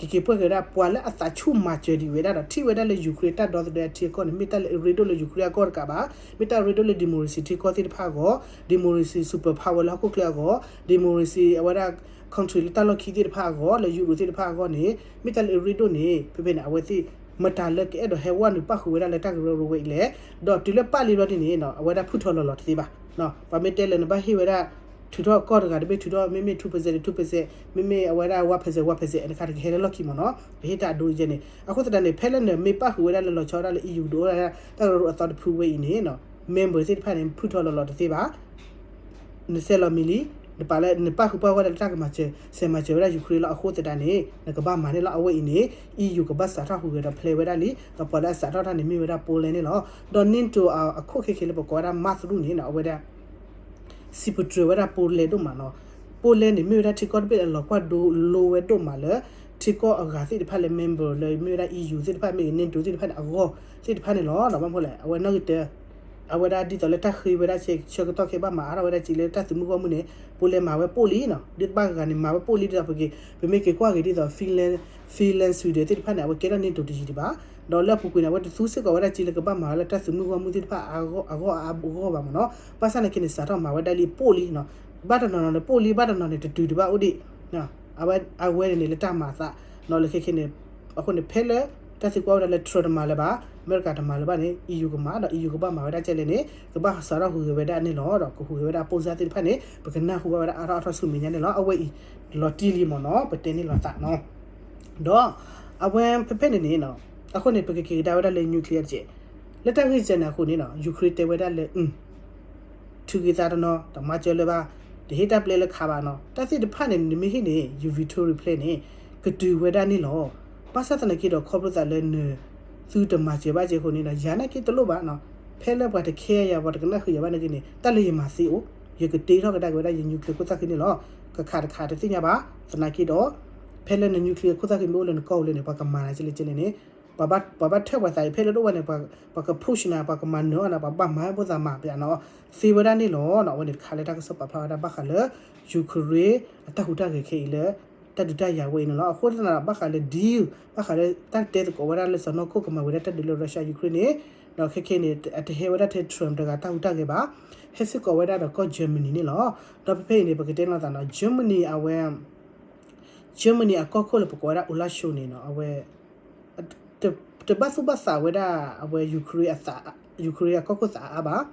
ကက့ၤပှဲၤက့ၤဝဲဒၣ် ပှၤလၢအသးဆူၣ်မၤစၢၤဒံးဝဲဒၣ်ဒီး ထံၣ်ဝဲဒၣ်လၢ Ukraine တၢ်ဒီသဒၢထံအကီၢ်န့ၣ် မ့ၢ်တၢ်လၢအရ့ဒိၣ်လၢ Ukraine အကီၢ်တကးဘၣ်, မ့ၢ်တၢ်ရ့ဒိၣ်လၢ democracy ထံကီၢ်သ့ၣ်တဖၣ်အဂီၢ်, democracy superpower လၢဟီၣ်ခိၣ်ချၢအဂီၢ်, democracy အဝဲဒၣ် country လၢတၢ်လီၢ်ခံသ့ၣ်တဖၣ်အဂီၢ် လၢ Europe သ့ၣ်တဖၣ်အဂီၢ်န့ၣ် မ့ၢ်တၢ်လၢအရ့ဒိၣ်န့ၣ် ဖဲဖဲန့ၣ် အဝဲသ့ၣ် မတၤလၢကအဲၣ်ဒိးဟဲဝဲနုာ်ပၣ်ဃုာ်ဝဲဒၣ်လၢတၢ်ကရၢကရိဝဲအံၤလဲၣ်, ဒီးတုၤလၢပၣ်လံဘျီဒ်န့ၣ် အဝဲဒၣ်ဖုၣ်ထီၣ်လီၤလီၤတသ့ဘၣ်. ပှၤမ့ၢ်တဲလၢနဘၣ်ဟ့ၣ်ဝဲဒၣ် ထုးထီၣ်ကီၢ်တဂၤတဘ့ၣ်ထုးထီၣ် မ့မ့ၢ် two percent two percent မ့မ့ၢ်အဝဲဒၣ် one percent one percent တခါတကဟဲလၢလီၢ်ခံမ့ၢ်နီၤ ပဟ့ၣ်တၢ်အဒိယဲန့ၣ် အဃိသတးန့ၣ် ဖဲလၢနမ့ၢ်ပၣ်ဃုာ်ဝဲဒၣ်လၢလီၤဆီဒၣ်လၢ EU ဒုးအိၣ်ဒၣ်တၢ်ကရၢကရိအသီတဖုဝဲအံၤန့ၣ် member သ့ၣ်တဖၣ်န့ၣ် ဖုၣ်ထီၣ်လီၤလီၤတသ့ဘၣ် နဆဲးလီၤမံၤလံ, နပာ်လၢ နပၣ်ဃုာ်ပှၤဝဲဒၣ်လၢတၢ်ကမၤစၢၤ ဆဲးမၤစၢၤဝဲဒၣ် Ukraine လီၤ. အဃိသတးန့ၣ် နကဘၣ်မၤန့ၣ်လီၤ. အဝဲအံၤန့ၣ် EU ကဘၣ်စးထီၣ်ဟူးဂဲၤဒီး plan ဝဲဒၣ်လံ, ဒီးပှၤလၢအစးထီၣ်တၢ်န့ၣ် မ့ၢ်ဝဲဒၣ် Poland န့ၣ်လီၤ. ဒီး NATO အခိၣ်ခဲခဲလၢပကိးဝဲဒၣ် Mark Rutte န့ၣ် အဝဲဒၣ် စံးပတြၢၤဝဲဒၣ် Poland ဒိၣ်မးနီၤ. Poland န့ၣ် မ့ၢ်ဝဲဒၣ်ထံကီၢ်တဘ့ၣ်လၢအလီၤကွၢ်ဒိလိဝဲဒိၣ်မးလၢ ထံကီၢ်အဂၤသ့ၣ်တဖၣ်လၢ member လၢမ့ၢ်ဝဲဒၣ် EU သ့ၣ်တဖၣ်မ့ၢ်ဂ့ၤ NATO သ့ၣ်တဖၣ်န့ၣ် အဂီၢ်သ့ၣ်တဖၣ်န့ၣ်လီၤ. ဒီးဘၣ်မနုၤလဲၣ် အဝဲနီၣ်ဂံၢ်တၢ အဝဲဒၣ်ဒ်သိးလၢတၢ်ဃ့ဝဲဒၣ်ဆၢကတီၢ်ခဲအံၤဘၣ်မၤအါထီၣ်ဝဲဒၣ်စ့လၢတၢ်သုးမုၢ်ဂီၢ်မုၢ်န့ၣ် Poland မၤဝဲပိၢ်လံနီၤ. ဒ်တဘၣ်ဂၤဂၤန့ၣ် မၤဝဲပိၢ်လံ ဒ်သိးပက့ၤ ပမ့ၢ်က့ၤကွၢ်က့ၤဒ်သိး Finland, Finland Sweden သ့ၣ်တဖၣ်န့ၣ် အဝဲကဲထီၣ် NATO တယံၤဒံးဘၣ်. ဒီးလၢအပူၤကွံာ်န့ၣ် အဝဲတသူစ့ၢ်ကီးဝဲဒၣ်စ့လၢကဘၣ်မၤဝဲလၢတၢ်သုးမုၢ်ဂီၢ်မုၢ်သ့ၣ်တဖၣ်အဂီၢ်အဂီၢ်ဘၣ်မ့ၢ်နီၤ. ဘၣ်ဆၣ်သနာ်က့န့ၣ် စးထီၣ်မၤဝဲဒၣ်လံပိၢ်လံနီၤ. ဘၣ်တနီၤနီၤန့ၣ် ပိၢ်လံ ဘၣ်တနီၤန့ၣ် တတုၤဒံးဘၣ်အိၣ်ဒံး အဝဲ အဝဲန့ၣ်န့ၣ် လၢတၢ်မၤအသးနီၤ လၢခဲခဲန့ၣ် အဃိန့ၣ် ဖဲလၢ တၢ်သံကွၢ်ဝဲဒၣ်လၢ Trump တမၤလၢၤဘၣ်, အမဲရကၤတမၤလၢၤဘၣ်န့ၣ် EU ကမၤ ဒီး EU ကဘၣ်မၤဝဲဒၣ်ကဲလဲၣ်န့ၣ် ကဘၣ်စးထီၣ်ဟူးဂဲၤဝဲဒၣ်န့ၣ်လီၤ. ဒီးကဟူးဂဲၤဝဲဒၣ် ပိၢ်စၢ်သ့ၣ်တဖၣ်န့ၣ် ပကနၢ်ဟူဘၣ်ဝဲဒၣ်အါထီၣ်အါထီၣ်ဆူမဲာ်ညါန့ၣ်လီၤ. အဝဲအံၤ လီၤတံၢ်လံမ့ၢ်နီၤ ပတဲန့ၣ်လီၤသးနီၤ. ဒီး အဝဲဖဲဖဲန့ၣ်န့ၣ်နီၤ အဃိန့ၣ် ပကက့ၤကဒါဝဲဒၣ်လၢ nuclear တက့ၢ်. လၢတၢ်ဂ့ၢ်ကဲန့ၣ်အဃိန့ၣ်နီၤ Ukraine တဲဝဲဒၣ်လၢ ထုးက့ၤသးတနီၤ တမၤစၢၤလၢၤဘၣ်, တဟ့ၣ်တၢ်ပျဲလၢခးဘၣ်နီၤ. တၢ်သ့ၣ်တဖၣ်န့ၣ် နမ့ၢ်ဟ့ၣ်န့ၣ် ယူၤ veto တဖျၢၣ်န့ၣ် ကတုၤဝဲဒၣ်န့ၣ်လီၤ. ဘၣ်ဆၣ်သနာ်က့ဒီး ခီဖျိသးလၢန သုတမၤစၢၤဘၣ်ကဲအဃိန့ၣ်ဒီး ယၤနာ်က့တလိၣ်ဘၣ်နီၤ. ဖဲလၢပှၤတ care ယၤ ပှၤတကနၣ်ဃုာ်ယၤဘၣ်နာ်က့န့ၣ် တၢ်လၢယမၤသ့အိၣ်, ယကတ့ထီၣ်ကဒါက့ၤဝဲဒၣ်ယ nuclear ခိၣ်သၣ်ဃံန့ၣ်လီၤ. ကခးတခးတသ့ၣ်ညါဘၣ်, သနာ်က့ဒီး ဖဲလၢန nuclear ခိၣ်သၣ်ဃံမ့ၢ်အိၣ်လၢနကီၢ်ပူၤလဲၣ်န့ၣ် ပှၤကမၤနၤကဲလဲၣ်ကဲလဲၣ်န့ၣ် ပှၤဘၣ် ပှၤဘၣ်ထၢၣ်ပှၤသးအံၤ ဖဲလၢတအိၣ်ဘၣ်န့ၣ် ပှၤက push နၤ ပှၤကမၤနၢၤအီၣ်နၤ ပှၤဘၣ်မၤဖိသးမၤပယၤနီၤ သ့ဝဲဒၣ်န့ၣ်လီၤနီၤ. အဝဲန့ၣ်တခါလၢတၢ်ကစီၣ်ပာ်ဖျါဝဲဒၣ်ဘၣ်ဃးလၢ Ukraine အတၢ်ဟူးတၢ်ဂဲၤခဲအံၤလၢ တၢ်ဒုးတၢ်ယၤဝဲအံၤန့ၣ်လီၤ. အဃိသတးဒီး ဘၣ်ဃးလၢ deal ဘၣ်ဃးလၢတၢ်တဲသကိးဝဲဒၣ်လၢ စီၤနီၢ်ခိၣ်ကမၤဝဲဒၣ်တၢ်ဒုးလၢ Russia Ukraine န့ၣ် ဒီးခဲခဲန့ၣ် အတဟဲဝဲဒၣ်ထဲ Trump တဂၤတၢ်ဟူးတၢ်ဂဲၤဘၣ်, ဟဲစ့ၢ်ကီးဝဲဒၣ်ဒီးကီၢ် Germany န့ၣ်လီၤ. ဒီးဖဲဖဲအံၤန့ၣ် ပကတဲနီၤသးနီၤ Germany အဝဲ Germany အကီၢ်ခိၣ်လၢပကိးဝဲဒၣ် Olaf Scholz န့ၣ်နီၤ အဝဲ တ တဘၣ်သူၣ်ဘၣ်သးဝဲဒၣ် အဝဲ Ukraine အသး Ukraine အကီၢ်ခိၣ်သးအါအါဘၣ်.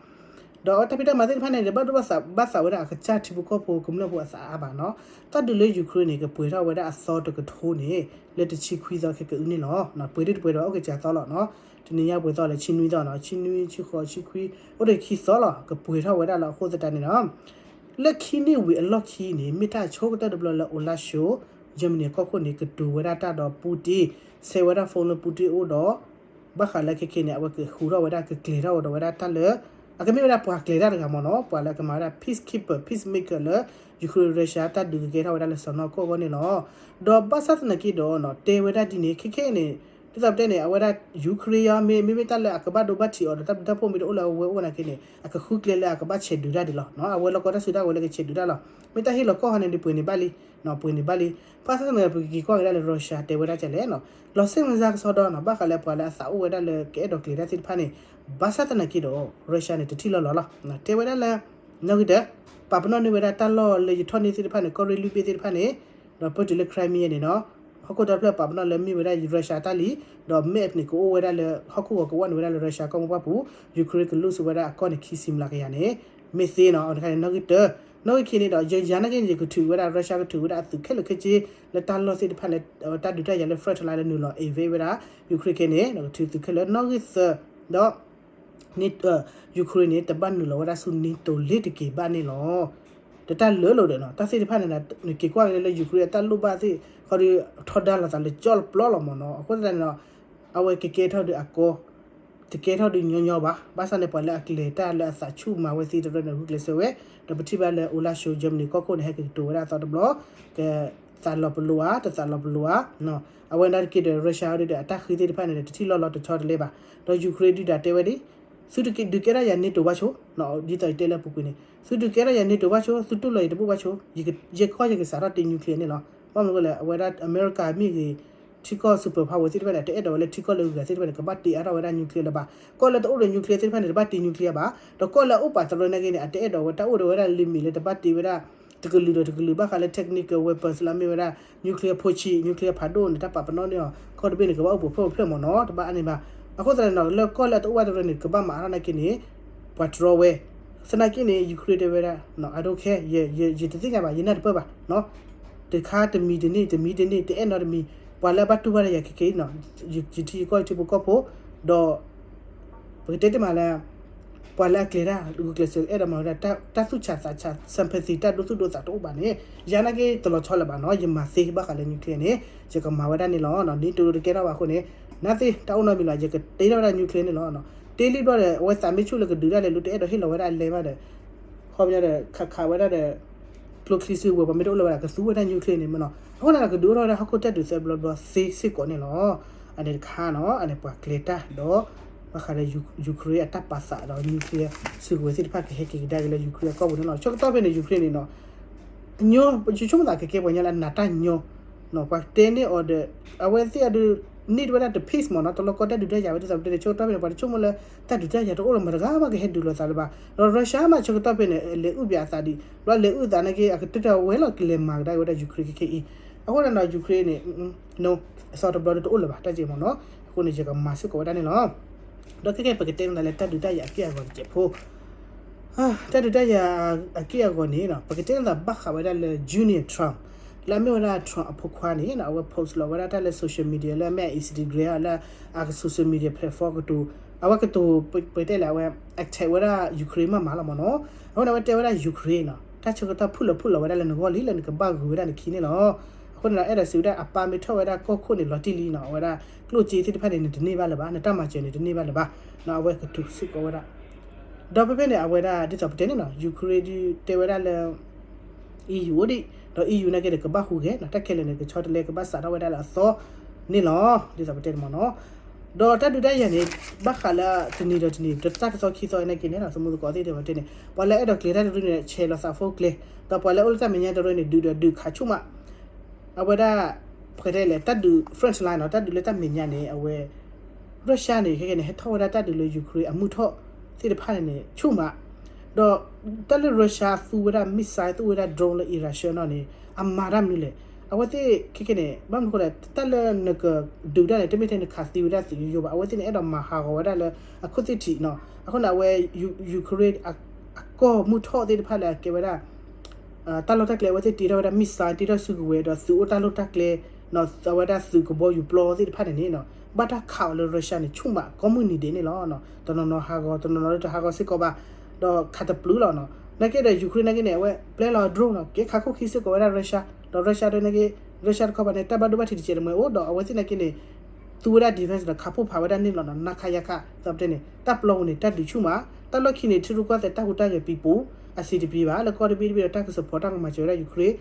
ဒီးတၢ်ဖံးတၢ်မၤသ့ၣ်တဖၣ်န့ၣ် တဘၣ်သူၣ်ဘၣ်သး ဘၣ်သးဝဲဒၣ်အကစၢ်ထံဖိကီၢ်ဖိကမျၢၢ်ဖိအသးအါအါဘၣ်နီၤ. တၢ်ဒုးလၢ Ukraine န့ၣ် ကပှဲၤထီၣ်ဝဲဒၣ်အသီတကထိန့ၣ် လၢတဆံခွံသီခဲကအုန့ၣ်လီၤ. ပှဲၤဒ်တပှဲၤဒီး အိၣ်ကစၢ်သီလီၤနီၤ. တနံၤညါပှဲၤသီလၢဆံနွံသီနီၤ, ဆံနွံ ဆံဃိး ဆံခွံ အိၣ်ဒီးခံသီလီၤ. ကပှဲၤထီၣ်ဝဲဒၣ်လီၤ. အဃိသတးန့ၣ်ဒီး လၢခံန့ၣ်ဝံၤအလီၢ်ခံန့ၣ် မ့ၢ်တၢ်ဆိကတၢၢ်တဘျီလၢ Olaf Scholz Germany အကီၢ်ခိၣ်န့ၣ် ကတိၤဝဲဒၣ်တၢ်ဒီး Putin, ဆဲးဝဲဒၣ် phone လၢ Putin အအိၣ်ဒီး ဘၣ်ဃးလၢခဲခဲန့ၣ် အဝဲကဟူးထီၣ်ဝဲဒၣ် ကကျဲၤထီၣ်ဝဲဒီးဝဲဒၣ်တၢ်လၢ အကမ့ၢ်ဝဲဒၣ်ပှၤကျဲၤတၢ်တဂၤမ့ၢ်နီၤ, ပှၤလၢအကမၤဝဲဒၣ် peacekeeper, peacemaker လၢ Ukraine Russia တၢ်ဒုးကကဲထီၣ်ဝဲဒၣ်လၢစီၤနီၢ်ခိၣ်အဂီၢ်န့ၣ်လီၤ. ဒီးဘၣ်ဆၣ်သနာ်က့ဒီးနီၤ တဲဝဲဒၣ်ဒ်န့ၣ် ခဲခဲန့ၣ် ဒ်သိးပတဲန့ၣ် အဝဲဒၣ် Ukraine အံၤ မ့မ့ၢ်တၢ်လၢအကဘၣ်ဒိဘၣ်ထံးအီၤဒီး တၢ်ဘျုးတၢ်ဖှိၣ်မ့ၢ်တအိၣ်လၢအဝဲအိၣ်နာ်က့န့ၣ် အကဃုကျဲလၢအကဘၣ်ဆဲးဒုးတၢ်ဒံးလီၤ. အဝဲလီၢ်ကီတၢ်စုကဝဲၤလၢကဆဲးဒုးတၢ်လီၤ. မ့ၢ်တၢ်ဟ့ၣ်လီၤကီၢ်ဟီန့ၣ်ဒုးပှ့ၤန့ၢ်ဘၣ်လံ, ပှ့ၤန့ၢ်ဘၣ်လံ. ဘၣ်ဆၣ်သနာ်က့ ပကက့ၤကွၢ်က့ၤဒၣ်လၢ Russia တဲဝဲဒၣ်ဒ်လဲၣ်နီၤ, လီၤစ့ၣ်မစါကစီဒီနီၤ, ဘၣ်ဃးလၢပှၤလၢအသးအိၣ်ဝဲဒၣ်လၢကအဲၣ်ဒိးကျဲၤတၢ်သ့ၣ်တဖၣ်န့ၣ်, ဘၣ်ဆၣ်သနာ်က့ဒီး Russia န့ၣ် တထံၣ်လီၤလီၤလီၤ. တဲဝဲဒၣ်လၢ နီၣ်ဂံၢ်တၢ, ပာ်ပနီၣ်န့ၢ်ဝဲဒၣ်တၢ်လီၢ်လၢယထီၣ်န့ၢ်သ့ၣ်တဖၣ်န့ၣ် ကီၢ်ရ့ၣ်လွံၢ်ဘ့ၣ်သ့ၣ်တဖၣ်န့ၣ်, ဒီးပတုၤလၢ Crimea န့ၣ်နီၤ, ဟီၣ်ခိၣ်ဒီဖျၢၣ်ပာ်ပနီၣ်လၢမ့ၢ်ဝဲဒၣ် Russia တၢ်လံ, ဒီး map န့ၣ် ကအိၣ်ဝဲဒၣ်လၢ ဟီၣ်ခိၣ်ဂီၤကအိၣ်န့ၢ်ဝဲဒၣ်လၢ Russia ကီၢ်မိၢ်ပှၢ်ပူၤ, Ukraine က lose ဝဲဒၣ်အကီၢ်န့ၣ် ခံဆံမျးကယၤန့ၣ်, မ့ၢ်သ့နီၤ, အဝဲတခါန့ၣ် နီၣ်ဂံၢ်တၢ, နီၣ်ဂံၢ်ခံန့ၣ်ဒီး ယၤနာ်က့န့ၣ် ယကထုးဝဲဒၣ် Russia ကထုးဝဲဒၣ်အသုးခဲလၢာ်ခဲဆ့ လၢတၢ်လီၢ်သ့ၣ်တဖၣ်လၢ တၢ်ဒုးတၢ်ယၤလၢ front line လၢနုာ်လီၤ invade ဝဲဒၣ် Ukraine ခဲန့ၣ် ကထုးသုးခဲလၢာ် နီၣ်ဂံၢ်သၢ, ဒီး Ukraine န့ၣ် တဘၣ်နုာ်လီၤဝဲဒၣ်ဆူ NATO လ့ၤတက့ၤဘၣ်န့ၣ်လီၤ. ဒီးတၢ်လၢာ်လီၤဒီးနီၤ, တၢ်သ့ၣ်တဖၣ်န့ၣ် နက့ၤကွၢ်က့ၤလၢ Ukraine အတၢ်လိၣ်ဘၣ်သ့ၣ် ခီဒီး ထီဒါလိာ်သးလၢကၠီၣ်ပျီလီၤမ့ၢ်နီၤ, အဃိသတးန့ၣ်ဒီး အဝဲကကဲထီၣ်ဒီးအကီ တကဲထီၣ်ဒုးညီညီဘၣ်. ဘၣ်ဆၣ်န့ၣ် ပှၤလၢအကျဲၤတၢ်လၢအသးဆူၣ်မၤဝဲသ့ၣ်တရၢန့ၣ် ဂုာ်ကျဲးစၢးဝဲ, ဒီးပထံၣ်ဘၣ်လၢ Olaf Scholz Germany ကီၢ်ခိၣ်န့ၣ် ဟဲကကတိၤဝဲဒၣ်အသီတဘျီ, ကသးလီၤပလိာ်ဧါ, တသးလီၤပလိာ်ဧါ, အဝဲနာ်က့ဒီး Russia ဒုးဒီး အတၢ်ဃ့သ့ၣ်တဖၣ်န့ၣ်ဒီး တထံၣ်လီၤလီၤတဆီတလဲဘၣ်. ဒီး Ukraine ဒုးဒီးတဲဝဲဒ် သုတကဒုးကဲထီၣ်ယၤ NATO ဘၣ်ဆိ, ဒ်သိးယတဲလၢအပူၤကွံာ်န့ၣ် သုဒုးကဲထီၣ်ယၤ NATO ဘၣ်ဆိ, သုတူၢ်လိာ်ယၤတဘူၣ်ဘၣ်ဆိ, ယကီၢ်ယကစးထီၣ်တ့ nuclear န့ၣ်လီၤ. ဘၣ်မနုၤလဲၣ်, အဝဲဒၣ်အမဲရကၤမ့ၢ်ဂ့ၤ, ထံကီၢ် superpower သ့ၣ်တဖၣ်န့ၣ် အတအဲၣ်ဒိးဝဲလၢထံကီၢ်လၢအဂၤသ့ၣ်တဖၣ်န့ၣ် ကဘၣ်တ့အါထီၣ်ဝဲဒၣ် nuclear လၢၤဘၣ်. ကီၢ်လၢတအိၣ်ဒီး nuclear သ့ၣ်တဖၣ်န့ၣ် တဘၣ်တ့ nuclear ဘၣ်. ဒီးကီၢ်လၢအအိၣ်ပာ်တရၢနာ်က့န့ၣ် အတအဲၣ်ဒိးဝဲတၢ်အိၣ်ဒီးဝဲဒၣ် limit လၢတဘၣ်တ့ဝဲဒၣ် တကလုာ်ဒီးတကလုာ်ဘၣ်ဃးလၢ technical weapons လၢအမ့ၢ်ဝဲဒၣ် nuclear ဖိဆံး nuclear ဖးဒိၣ်န့ၣ် တၢ်ပာ်ပနီၣ်န့ၢ်အီၤ ကီၢ်တဘ့ၣ်န့ၣ် ကဘၣ်အိၣ်ပူၤဖျၢၣ်ပူၤဖျၢၣ်မ့ၢ်နီၤ, တဘၣ်အါန့ၢ်ဘၣ်. အဃိသတးန့ၣ်ဒီး လၢကီၢ်လၢအတအိၣ်ဘၣ်တရၢန့ၣ် ကဘၣ်မၤအါထီၣ်နာ်က့န့ၣ် ပှၤတြီဝဲ, သနာ်က့န့ၣ် Ukraine တဲဝဲဒၣ် I don't care, ယတသ့ၣ်ညါဘၣ်, ယနၢ်တပၢၢ်ဘၣ်, တခါတမံၤတန့ၢ် တမံၤတန့ၢ် တအဲၣ်နီတမံၤ, ပှၤလၢအဘၣ်တူၢ်ဘၣ်ဒီးယၤခဲက့ၤနီၤ, ယထံယကီၢ်ယထံဖိကီၢ်ဖိ, ဒီး ပကတဲတ့ၢ်မးလၢ ပှၤလၢအကျဲၤတၢ် ဂုာ်ကျဲးစၢးအဲၣ်ဒိးမၤဝဲဒၣ် တၢ်သူၣ်ဆးသးဆး sympathy တၢ်ဒိသူၣ်ဒိသးတအိၣ်ဘၣ်န့ၣ်, ယၤနာ်က့တလီၤဆီလၢၤဘၣ်နီၤ, ယမၤသ့ဘၣ်ဃးလၢ nuclear န့ၣ် ယကမၤဝဲဒၣ်န့ၣ်လီၤ. NATO တကဲထီၣ်ဘၣ်အဃိန့ၣ် nothing တၢ်အိၣ်နီတမံၤလီၤ, ယကတ့ထီၣ်ဝဲဒၣ် nuclear န့ၣ်လီၤ. တ့လံဘျီဒီး အဝဲသးမ့ၢ်ဆူၣ်လၢကဒုးဒၣ်လဲာ် လူတအဲၣ်ဒိးဟ့ၣ်လီၤဝဲဒၣ်အလဲဘၣ်ဒီး ခီပညီဒီး ခးခးဝဲဒၣ်ဒီး ကျိချံစုကဝဲၤ ပှၤမ့ၢ်တအိၣ်လၢၤဝဲဒၣ် ကသူဝဲဒၣ် nuclear န့ၣ်မ့ၢ်နီၤ, အဃိန့ၣ်ဒီး ကဒုးအိၣ်ထီၣ်ဝဲဒၣ်ဟီၣ်ခိၣ်တၢ်ဒုးသၢဘျီဘျီသ့စ့ၢ်ကီးန့ၣ်လီၤ. အန့ၣ်တခါနီၤ, အန့ၣ်ပှၤကျဲၤတၢ်ဒီး ဘၣ်ဃးဒီး Ukraine အတၢ်ပာ်သးဒီး nuclear စုကဝဲၤသ့ၣ်တဖၣ်ကဟဲက့ၤကဒါက့ၤလၢ Ukraine အကီၢ်ပူၤန့ၣ်လီၤ. ဆၢကတီၢ်ဖဲန့ၣ် Ukraine န့ၣ်နီၤ ညီ ယဆိကမိၣ်သးကကဲပှၤညီလၢအနာ်တၢ်ညီ, ပှၤတဲန့ၢ်အီၤဒီး အဝဲသ့ၣ်အဒုး need ဝဲဒၣ်တ peace မ့ၢ်နီၤ, တလီၢ်ကီတၢ်ဒုးတၢ်ယၤဝဲဒ်သိးပတဲန့ၣ် ဆၢကတီၢ်ဖဲန့ၣ် ပှၤတဆိကမိၣ်လၢ တၢ်ဒုးတၢ်ယၤတအိၣ်လၢၤမတၤတဂၤမးကဟဲဒုးလိာ်သးလၢၤဘၣ်. ဒီး Russia မးဆၢကတီၢ်ဖဲန့ၣ် လဲၤအုၣ်ပၠးအသးဒံး, ဘျီလဲၤအုၣ်သးနာ်က့ အကတၢၢ်တၢ်ဝဲလီၤကလဲၤမၤကဒါက့ၤဝဲဒၣ် Ukraine ခဲခဲအံၤ, အဃိန့ၣ်ဒီး Ukraine န့ၣ် အသီတဘျီဒီးတအိၣ်လၢၤဘၣ် တၢ်က့မ့ၢ်နီၤ, အဃိန့ၣ် ယကမၤစ့ၢ်ကီးဝဲဒၣ်န့ၣ်လီၤ. ဒီးခဲကဲ ပကတဲန့ၢ်သးလၢတၢ်ဒုးတၢ်ယၤအက့ၢ်အဂီၤတစဲးဖိ တၢ်ဒုးတၢ်ယၤအက့ၢ်အဂီၤန့ၣ် ပကတဲန့ၢ်သးဘၣ်ဃးဝဲဒၣ်လၢ Junior Trump လၢအမ့ၢ်ဝဲဒၣ် Trump အဖိခွါန့ၣ် အဝဲ post လီၤဝဲဒၣ်တၢ်လၢ social media လၢအမ့ၢ် Instagram လၢအ social media platform ကတိၤ, အဝဲကတိၤ ပတဲလဲၣ် အဝဲ attack ဝဲဒၣ် Ukraine မးမးလီၤမ့ၢ်နီၤ. အဃိန့ၣ် အဝဲတဲဝဲဒၣ် Ukraine နီၤ တၢ်ဆၢကတီၢ်ဖုၣ်လီၤဖုၣ်လီၤဝဲဒၣ်လၢနဂီၢ်လံ လၢနကဘၣ်ဂုာ်ဝဲဒၣ်နခံန့ၣ်လီၤ. အဃိန့ၣ်ဒီး အဲၣ်ဒိးစံးဝဲဒၣ် အပၢ်မ့ၢ်ထီၣ်ဝဲဒၣ်ကီၢ်ခိၣ်န့ၣ် လီၤတံၢ်လံနီၤ, အဝဲဒၣ်ကျိၣ်စ့သ့ၣ်တဖၣ်န့ၣ် နတန့ၢ်ဘၣ်လၢၤဘၣ်, နတၢ်မၤစၢၤန့ၣ် တန့ၢ်ဘၣ်လၢၤဘၣ်, အဝဲကတိၤစ့ၢ်ကီးဝဲဒၣ်. ဒီးဖဲဖဲန့ၣ် အဝဲဒၣ်ဒ်သိးပတဲန့ၣ်နီၤ Ukraine ဒုးတဲဝဲဒၣ်လၢ EU အိၣ်ဒံး, ဒီး EU နာ်က့ဒီး ကဘၣ်ဟူးဂဲၤနီၤ, တၢ်ခဲလၢာ်န့ၣ် ကဆီတလဲ ကဘၣ်စးထီၣ်ဝဲဒၣ်လၢအသီန့ၣ်လီၤ, ဒ်သိးပတဲန့ၣ်မ့ၢ်နီၤ. ဒီးတၢ်ဒုးတၢ်ယၤန့ၣ် ဘၣ်ဃးလၢတနံၤဒီးတနံၤ တၢ်တသီခံသီနာ်က့န့ၣ် သမူသကိးသ့ၣ်တဖၣ်တဲန့ၣ် ပှၤလၢအဲၣ်ဒိးကျဲၤတၢ်တရၢန့ၣ် ဆဲးလီၤသးဖိကျဲ, ဒီးပှၤလၢအိၣ်လၢတၢ်မဲာ်ညါတရၢန့ၣ် ဒုးဒီးဒုးခးဆူၣ်မး အဝဲဒၣ် ပကတဲလဲၣ် တၢ်ဒုး front line နီၤ, တၢ်ဒုးလၢတၢ်မဲာ်ညါန့ၣ် အဝဲ Russia န့ၣ် ခဲကဲန့ၣ် ဟဲထီၣ်ဝဲဒၣ်တၢ်ဒုးလၢ Ukraine အမုၢ်ထီၣ်သ့ၣ်တဖၣ်န့ၣ်န့ၣ် ဆူၣ်မး, ဒီးတၢ်လၢ Russia သူဝဲဒၣ် missile သူဝဲဒၣ် drone လၢ Iran ဆှၢနီၤန့ၣ် အမၤတၢ်မနုၤလဲၣ်. အဝဲသ့ၣ်ခဲကဲန့ၣ် ဘၣ်မနုၤအဃိလဲၣ် တၢ်လၢနကဒုးတၢ်န့ၣ် တမ့ၢ်ထဲနခးသံဝဲဒၣ်သုးယိယိဘၣ်, အဝဲသ့ၣ်န့ၣ် အဲၣ်ဒိးမၤဟးဂီၤဝဲဒၣ်လၢအခိၣ်သ့ၣ်ထံးနီၤ. အဃိန့ၣ် အဝဲ Ukraine အကီၢ်မုၢ်ထီၣ်သ့ၣ်တဖၣ်လၢအကဲဝဲဒၣ် တၢ်လီၢ်တၢ်ကျဲ အဝဲသ့ၣ်တ့ထီၣ်ဝဲဒၣ် missile တ့ထီၣ်စုကဝဲၤ ဒီးသုးအိၣ်တၢ်လီၢ်တၢ်ကျဲ အဝဲဒၣ်သုးကဘီယူၤပျီသ့ၣ်တဖၣ်န့ၣ်န့ၣ် ဘၣ်တၢ်ခးအီၤလၢ Russia န့ၣ် ဆူၣ်မးကိးမုၢ်နံၤဒဲးန့ၣ်လီၤ. တနီၤနီၤဟးဂီၤ တနီၤနီၤလၢတဟးဂီၤစ့ၢ်ကီးဘၣ်, ဒီးခးတပျုာ်လီၤနီၤ. နာ်က့ဒီး Ukraine နာ်က့န့ၣ် အဝဲပျဲလီၤ drone နီၤ ကဲခးခိၣ်ခံစ့ၢ်ကီးဝဲဒၣ် Russia, ဒီး Russia ဒ်နာ်က့ Russia တခီပၤန့ၣ် တၢ်ဘၣ်ဒိဘၣ်ထံးတစဲးတမှဲၤအိၣ် ဒီးအဝဲသ့ၣ်နာ်က့န့ၣ် သူဝဲဒၣ် defense ဒီးခးဖှိၣ်ဖးဝဲဒၣ်န့ၣ်လီၤနီၤ. နခးယၤခး သီပတဲန့ၣ် တၢ်ပျီပူၤန့ၣ် တၢ်ဒုးဆူၣ်မး, တၢ်လီၢ်ခံန့ၣ် ထံရူၢ်ကီၢ်သဲးတၢ်ဟူးတၢ်ဂဲၤပံၤပူၤ အဆင်တပြေဘၣ် လၢကီၢ်တဘ့ၣ်တဘ့ၣ်ဒီး တၢ်က support တၢ်ကမၤစၢၤဝဲဒၣ် Ukraine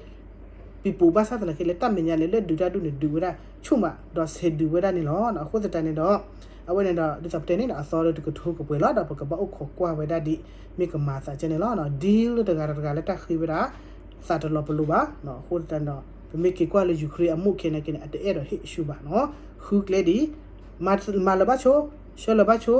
ပံၤပူၤဘၣ်ဆၣ်သနာ်က့လၢတၢ်မဲာ်ညါလဲၣ် လၢဒုးတၢ်ဒုးန့ၣ် ဒုးဝဲဒၣ်ဆူၣ်မး ဒီးဆဲးဒုးဝဲဒၣ်န့ၣ်လီၤ. အဃိသတးန့ၣ်ဒီး အဝဲန့ၣ်ဒီး ဒ်သိးပတဲန့ၣ် အသီဒီးတကထိကပှဲၤလီၤ ဒီးပကဘၣ်အိၣ်ခိးကွၢ်ဝဲဒၣ်ဒ် မ့ၢ်ကမၤသးကဲန့ၣ်လီၤ. deal လၢတဂၤဒီးတဂၤလၢတၢ်ဃ့ဝဲဒၣ် သးတလီၤပလိာ်ဘၣ်. အဃိသတးန့ၣ်ဒီး ပမ့ၢ်က့ၤကွၢ်လၢ Ukraine အမိၢ်ခဲနာ်က့န့ၣ် အတအဲၣ်ဒိးဟ့ၣ်အဆူၣ်ဘၣ်နီၤ. ဃုကျဲဒံး မၤလၢၤဘၣ်ဆိ, ဆှၢလၢၤဘၣ်ဆိ,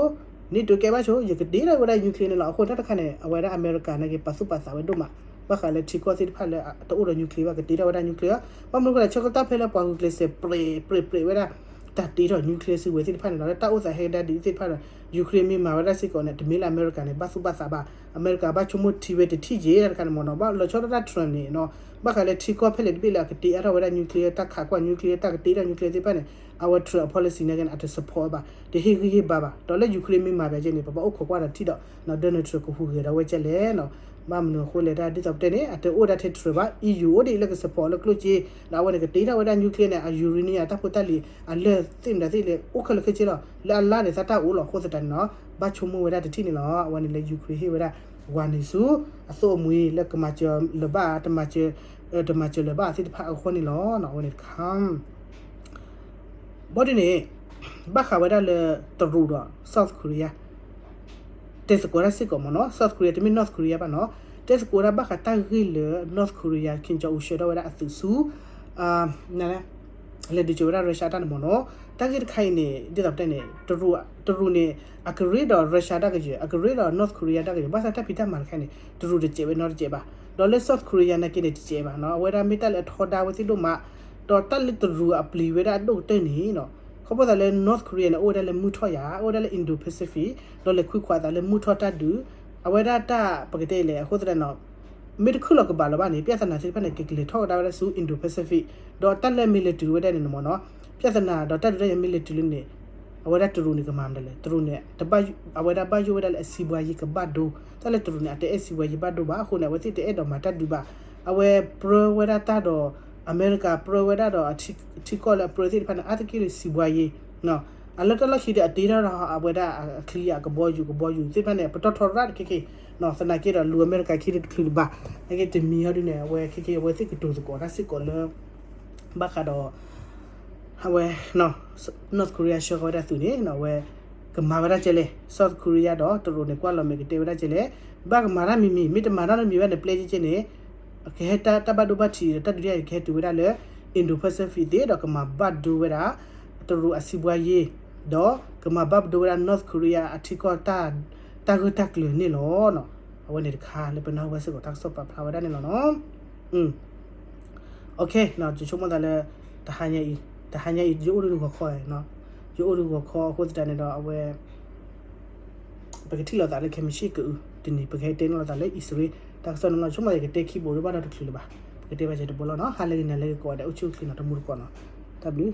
န့ၢ်တိၤကဲဘၣ်ဆိ, ယကတ့ထီၣ်ဝဲဒၣ် nuclear န့ၣ်လီၤ. အဃိတၢ်တခါန့ၣ် အဝဲဒၣ်အမဲရကၤနာ်က့ ပာ်သူၣ်ပာ်သးဝဲဒိၣ်မး, ဘၣ်ဃးလၢထံကီၢ်သ့ၣ်တဖၣ်လၢတအိၣ်ဒီး nuclear ဘၣ် ကတ့ထီၣ်ဝဲဒၣ် nuclear. ဘၣ်မနုၤအဃိလဲၣ် ဆၢကတီၢ်ဖဲလၢပှၤဂုာ်ကျဲးစၢးပြဲးပြဲးပြဲးဝဲဒၣ် တၢ်တ့ထီၣ် nuclear စုဝဲသ့ၣ်တဖၣ်န့ၣ်လီၤ. လၢတၢ်အိၣ်သးဟဲကဒါဒ်သ့ၣ်တဖၣ်ဒီး Ukraine မ့ၢ်မၤဝဲဒၣ်စ့ၢ်ကီးန့ၣ် တမ့ၢ်လၢအမဲရကၤန့ၣ် ဘၣ်သူၣ်ဘၣ်သးဘၣ်. အမဲရကၤဘၣ်ဆိကမိၣ်ထံဝဲတထံၣ်က့ၤ တၢ်တခါန့ၣ်မ့ၢ်နီၤ. ဘၣ်လီၤဆီဒၣ်တၢ် Trump န့ၣ်နီၤ, ဘၣ်ဃးလၢထံကီၢ်ဖဲလဲၣ်တဘ့ၣ်လၢအကတ့အါထီၣ်ဝဲဒၣ် nuclear တၢ်ခးကွၢ် nuclear တၢ်ကတ့ထီၣ် nuclear သ့ၣ်တဖၣ်န့ၣ် အဝဲ Trump အ policy နာ်က့န့ၣ် အတ support ဘၣ်, တဟ့ၣ်ဂံၢ်ဟ့ၣ်ဘါဘၣ်. ဒီးလၢ Ukraine မ့ၢ်မၤဘၣ်ကဲန့ၣ် ပဘၣ်အိၣ်ခိးကွၢ်ဒီးထံၣ်ဒီး Donald Trump ကဟူးဂဲၤဒီးဝဲကဲလဲၣ်နီၤ. ဘၣ်မနုၤအဃိလဲၣ် တၢ်ဒ်သိးပတဲန့ၣ် အတအိၣ်ဒၣ်ထဲ Trump ဘၣ်, EU အိၣ်ဒ်အံၤလၢက support လၢကျိၣ်စ့, ဒီးအဝဲန့ၣ်ကတ့ထီၣ်ဝဲဒၣ် nuclear န့ၣ် အ uranium အတၢ်ဖိတၢ်လံၤ အလၢၢ်သ့ၣ်မတၤသ့ၣ်လဲၣ် အိၣ်ခဲလၢာ်ခဲဆ့လီၤ. လၢအလါန့ၣ် သးတၢ်အိၣ်လီၤ. အဃိသတးန့ၣ်နီၤ ဘၣ်ဆိကမိၣ်ဝဲဒၣ်တထံၣ်န့ၣ်လီၤ. အဝဲန့ၣ်လၢ Ukraine ဟ့ၣ်ဝဲဒၣ် warning ဆူ အသိၣ်အမှံၤလၢကမၤစၢၤလၢၤဘၣ် တမၤစၢၤ, တမၤစၢၤလၢၤဘၣ်သ့ၣ်တဖၣ်အဂီၢ်န့ၣ်လီၤ. အဝဲန့ၣ်တခါ ဘီဒ်န့ၣ် ဘၣ်ဃးဝဲဒၣ်လၢတရူးဒီး South Korea တဲသကိးတၢ်စ့ၢ်ကီးမ့ၢ်နီၤ, South Korea တမ့ၢ် North Korea ဘၣ်နီၤ, တဲသကိးတၢ်ဘၣ်ဃးတၢ်ဂ့ၢ်လၢ North Korea Kim Jong Un ဆှၢထီၣ်ဝဲဒၣ်အသုးဆူ လဲၤဒုးကၢၤဝဲဒၣ် Russia တၢ်န့ၣ်မ့ၢ်နီၤ. တၢ်ဂ့ၢ်တခါအံၤန့ၣ် ဒ်သိးပတဲန့ၣ် တရူးန့ၣ် အကရ့ဒီး Russia တၢ်ကယဲၢ်, အကရ့ဒီး North Korea တၢ်ကယဲၢ်, ဘၣ်ဆၣ်တၢ်ဖံးတၢ်မၤတခါအံၤန့ၣ် တရူးတစဲးဝဲနီတစဲးဘၣ်. ဒီးလၢ South Korea နာ်က့န့ၣ် တစဲးဘၣ်နီၤ, အဝဲဒၣ်မ့ၢ်တၢ်လၢအထီဒါဝဲသ့ၣ်ဒိၣ်မး, ဒီးတၢ်လၢတရူးအပျံၤဝဲဒၣ်အဒိၣ်ကတၢၢ်န့ၣ်နီၤ, ခီဖျိသးလၢ North Korea န့ၣ် အိၣ်ဝဲဒၣ်လၢမုၢ်ထီၣ်ယၤ, အိၣ်ဝဲဒၣ်လၢ Indo-Pacific, ဒီးလဲၤခွံခွးသးလၢမုၢ်ထီၣ်တၢ်ဒုး, အဝဲဒၣ်တၢ်ပကတဲလဲၣ် အဃိသတးနီၤ မ့ၢ်တခုၣ်လီၤကဘၣ်လၢၤဘၣ်န့ၣ် ပြဿနာသ့ၣ်တဖၣ်န့ၣ် ကကလဲၤထီၣ်ကဒါဝဲဒၣ်ဆူ Indo-Pacific, ဒီးတၢ်လၢမ့ၢ်လဲၤတုၤဝဲဒၣ်န့ၣ်မ့ၢ်နီၤ, ပြဿနာဒီးတၢ်ဒုးတၢ်ယၤမ့ၢ်လဲၤတုၤလၢန့ၣ် အဝဲဒၣ်တရူးန့ၣ်ကမၤမနုၤလဲၣ်, တရူးန့ၣ် အဝဲဒၣ်ဘၣ်ယိၣ်ဝဲဒၣ်လၢအစံးဘှါယံၤကဘၣ်ဒိ, တၢ်လၢတရူးန့ၣ် အတအဲၣ်စံးဘှါယံၤဘၣ်ဒိဘၣ်အဃိန့ၣ် အဝဲသ့ၣ်တအဲၣ်ဒိးမၤတၢ်ဒုးဘၣ်. အဝဲပြၢဝဲဒၣ်တၢ်ဒီး အမဲရကၤပြၢဝဲဒၣ်ဒီး ထံကီၢ်လၢအပြၢသ့ၣ်တဖၣ်န့ၣ် အါတက့ၢ်လၢစံးဘှါယံၤ အလၢတၢ်လီၢ်ခံဒီးအတ့ထီၣ်ဒီးအဝဲဒၣ်အချံအကဘီယူၤ ကဘီယူၤသ့ၣ်တဖၣ်န့ၣ် ပတီၢ်ထီရၣ်တခီခီ, သနာ်က့ဒီးလူၤအမဲရကၤခံတချုးတဘၣ်, နာ်က့တမံၤဟီဒ်န့ၣ် အဝဲခီခီ အဝဲသ့ၣ်ကတိၤသကိးတၢ်စ့ၢ်ကီးလၢ ဘၣ်ဃးဒီး အဝဲ North Korea ဆှၢဃီၤဝဲဒၣ်သုးန့ၣ် အဝဲ ကမၤဝဲဒၣ်ကဲလဲၣ်, South Korea ဒီးတရူးန့ၣ် ကွၢ်လီၤမဲာ်ကတဲဝဲဒၣ်ကဲလဲၣ်, ဘၣ်ကမၤတၢ်မံၤမံၤ မ့ၢ်တမၤတၢ်မံၤမံၤဘၣ်န့ၣ် ပျဲကဲကဲန့ၣ် ကဟဲတၢ်ဘၣ်ဒိဘၣ်ထံးဒီးတၢ်ဒုးတၢ်ယၤကဟဲတုၤဝဲဒၣ်လၢ Indo-Pacific သ့ၣ်ဒီးကမၤဘၣ်ဒိဝဲဒၣ် တရူးအစံးဘှါယံၤ ဒီးကမၤဘၣ်ဒိဝဲဒၣ် North Korea အထံကီၢ် တၢ်ဂၢၢ်တၢ်ကျၢၤန့ၣ်လီၤ. အဝဲန့ၣ်တခါလၢပနၢ်ဟူဘၣ်စ့ၢ်ကီးတၢ်ကစီၣ်ပာ်ဖျါဝဲဒၣ်န့ၣ်လီၤနီၤ. Okay, ယဆိကမိၣ်သးလၢ တဟါညါအံၤ တဟါညါအံၤ ယအိၣ်ဒုးဂီၤခီ, ယအိၣ်ဒုးဂီၤခီအဃိသတးန့ၣ်ဒီး အဝဲ ပကထံၣ်လိာ်သးလၢခဲမုၢ်ဆ့ၣ်ကအု တနံၤ ပကဟဲတဲန့ၢ်လိာ်သးလၢအံၣ်စရ့လး တၢ်ကစီၣ်န့ၣ်လီၤ. ဆိကမိၣ်သးယကတဲခံဘိဒီးဘၣ်ဒီးတချုးလၢၤဘၣ်, ပကတဲဘၣ်ကဲတဘိလီၤနီၤ. ဟါလၢဂ့ၤ နၤလၢဂ့ၤကိးဂၤဒဲး အိၣ်ဆူၣ်အိၣ်ချ့နီၤ တမူတကိးနီၤ. တၢ်ဘျုး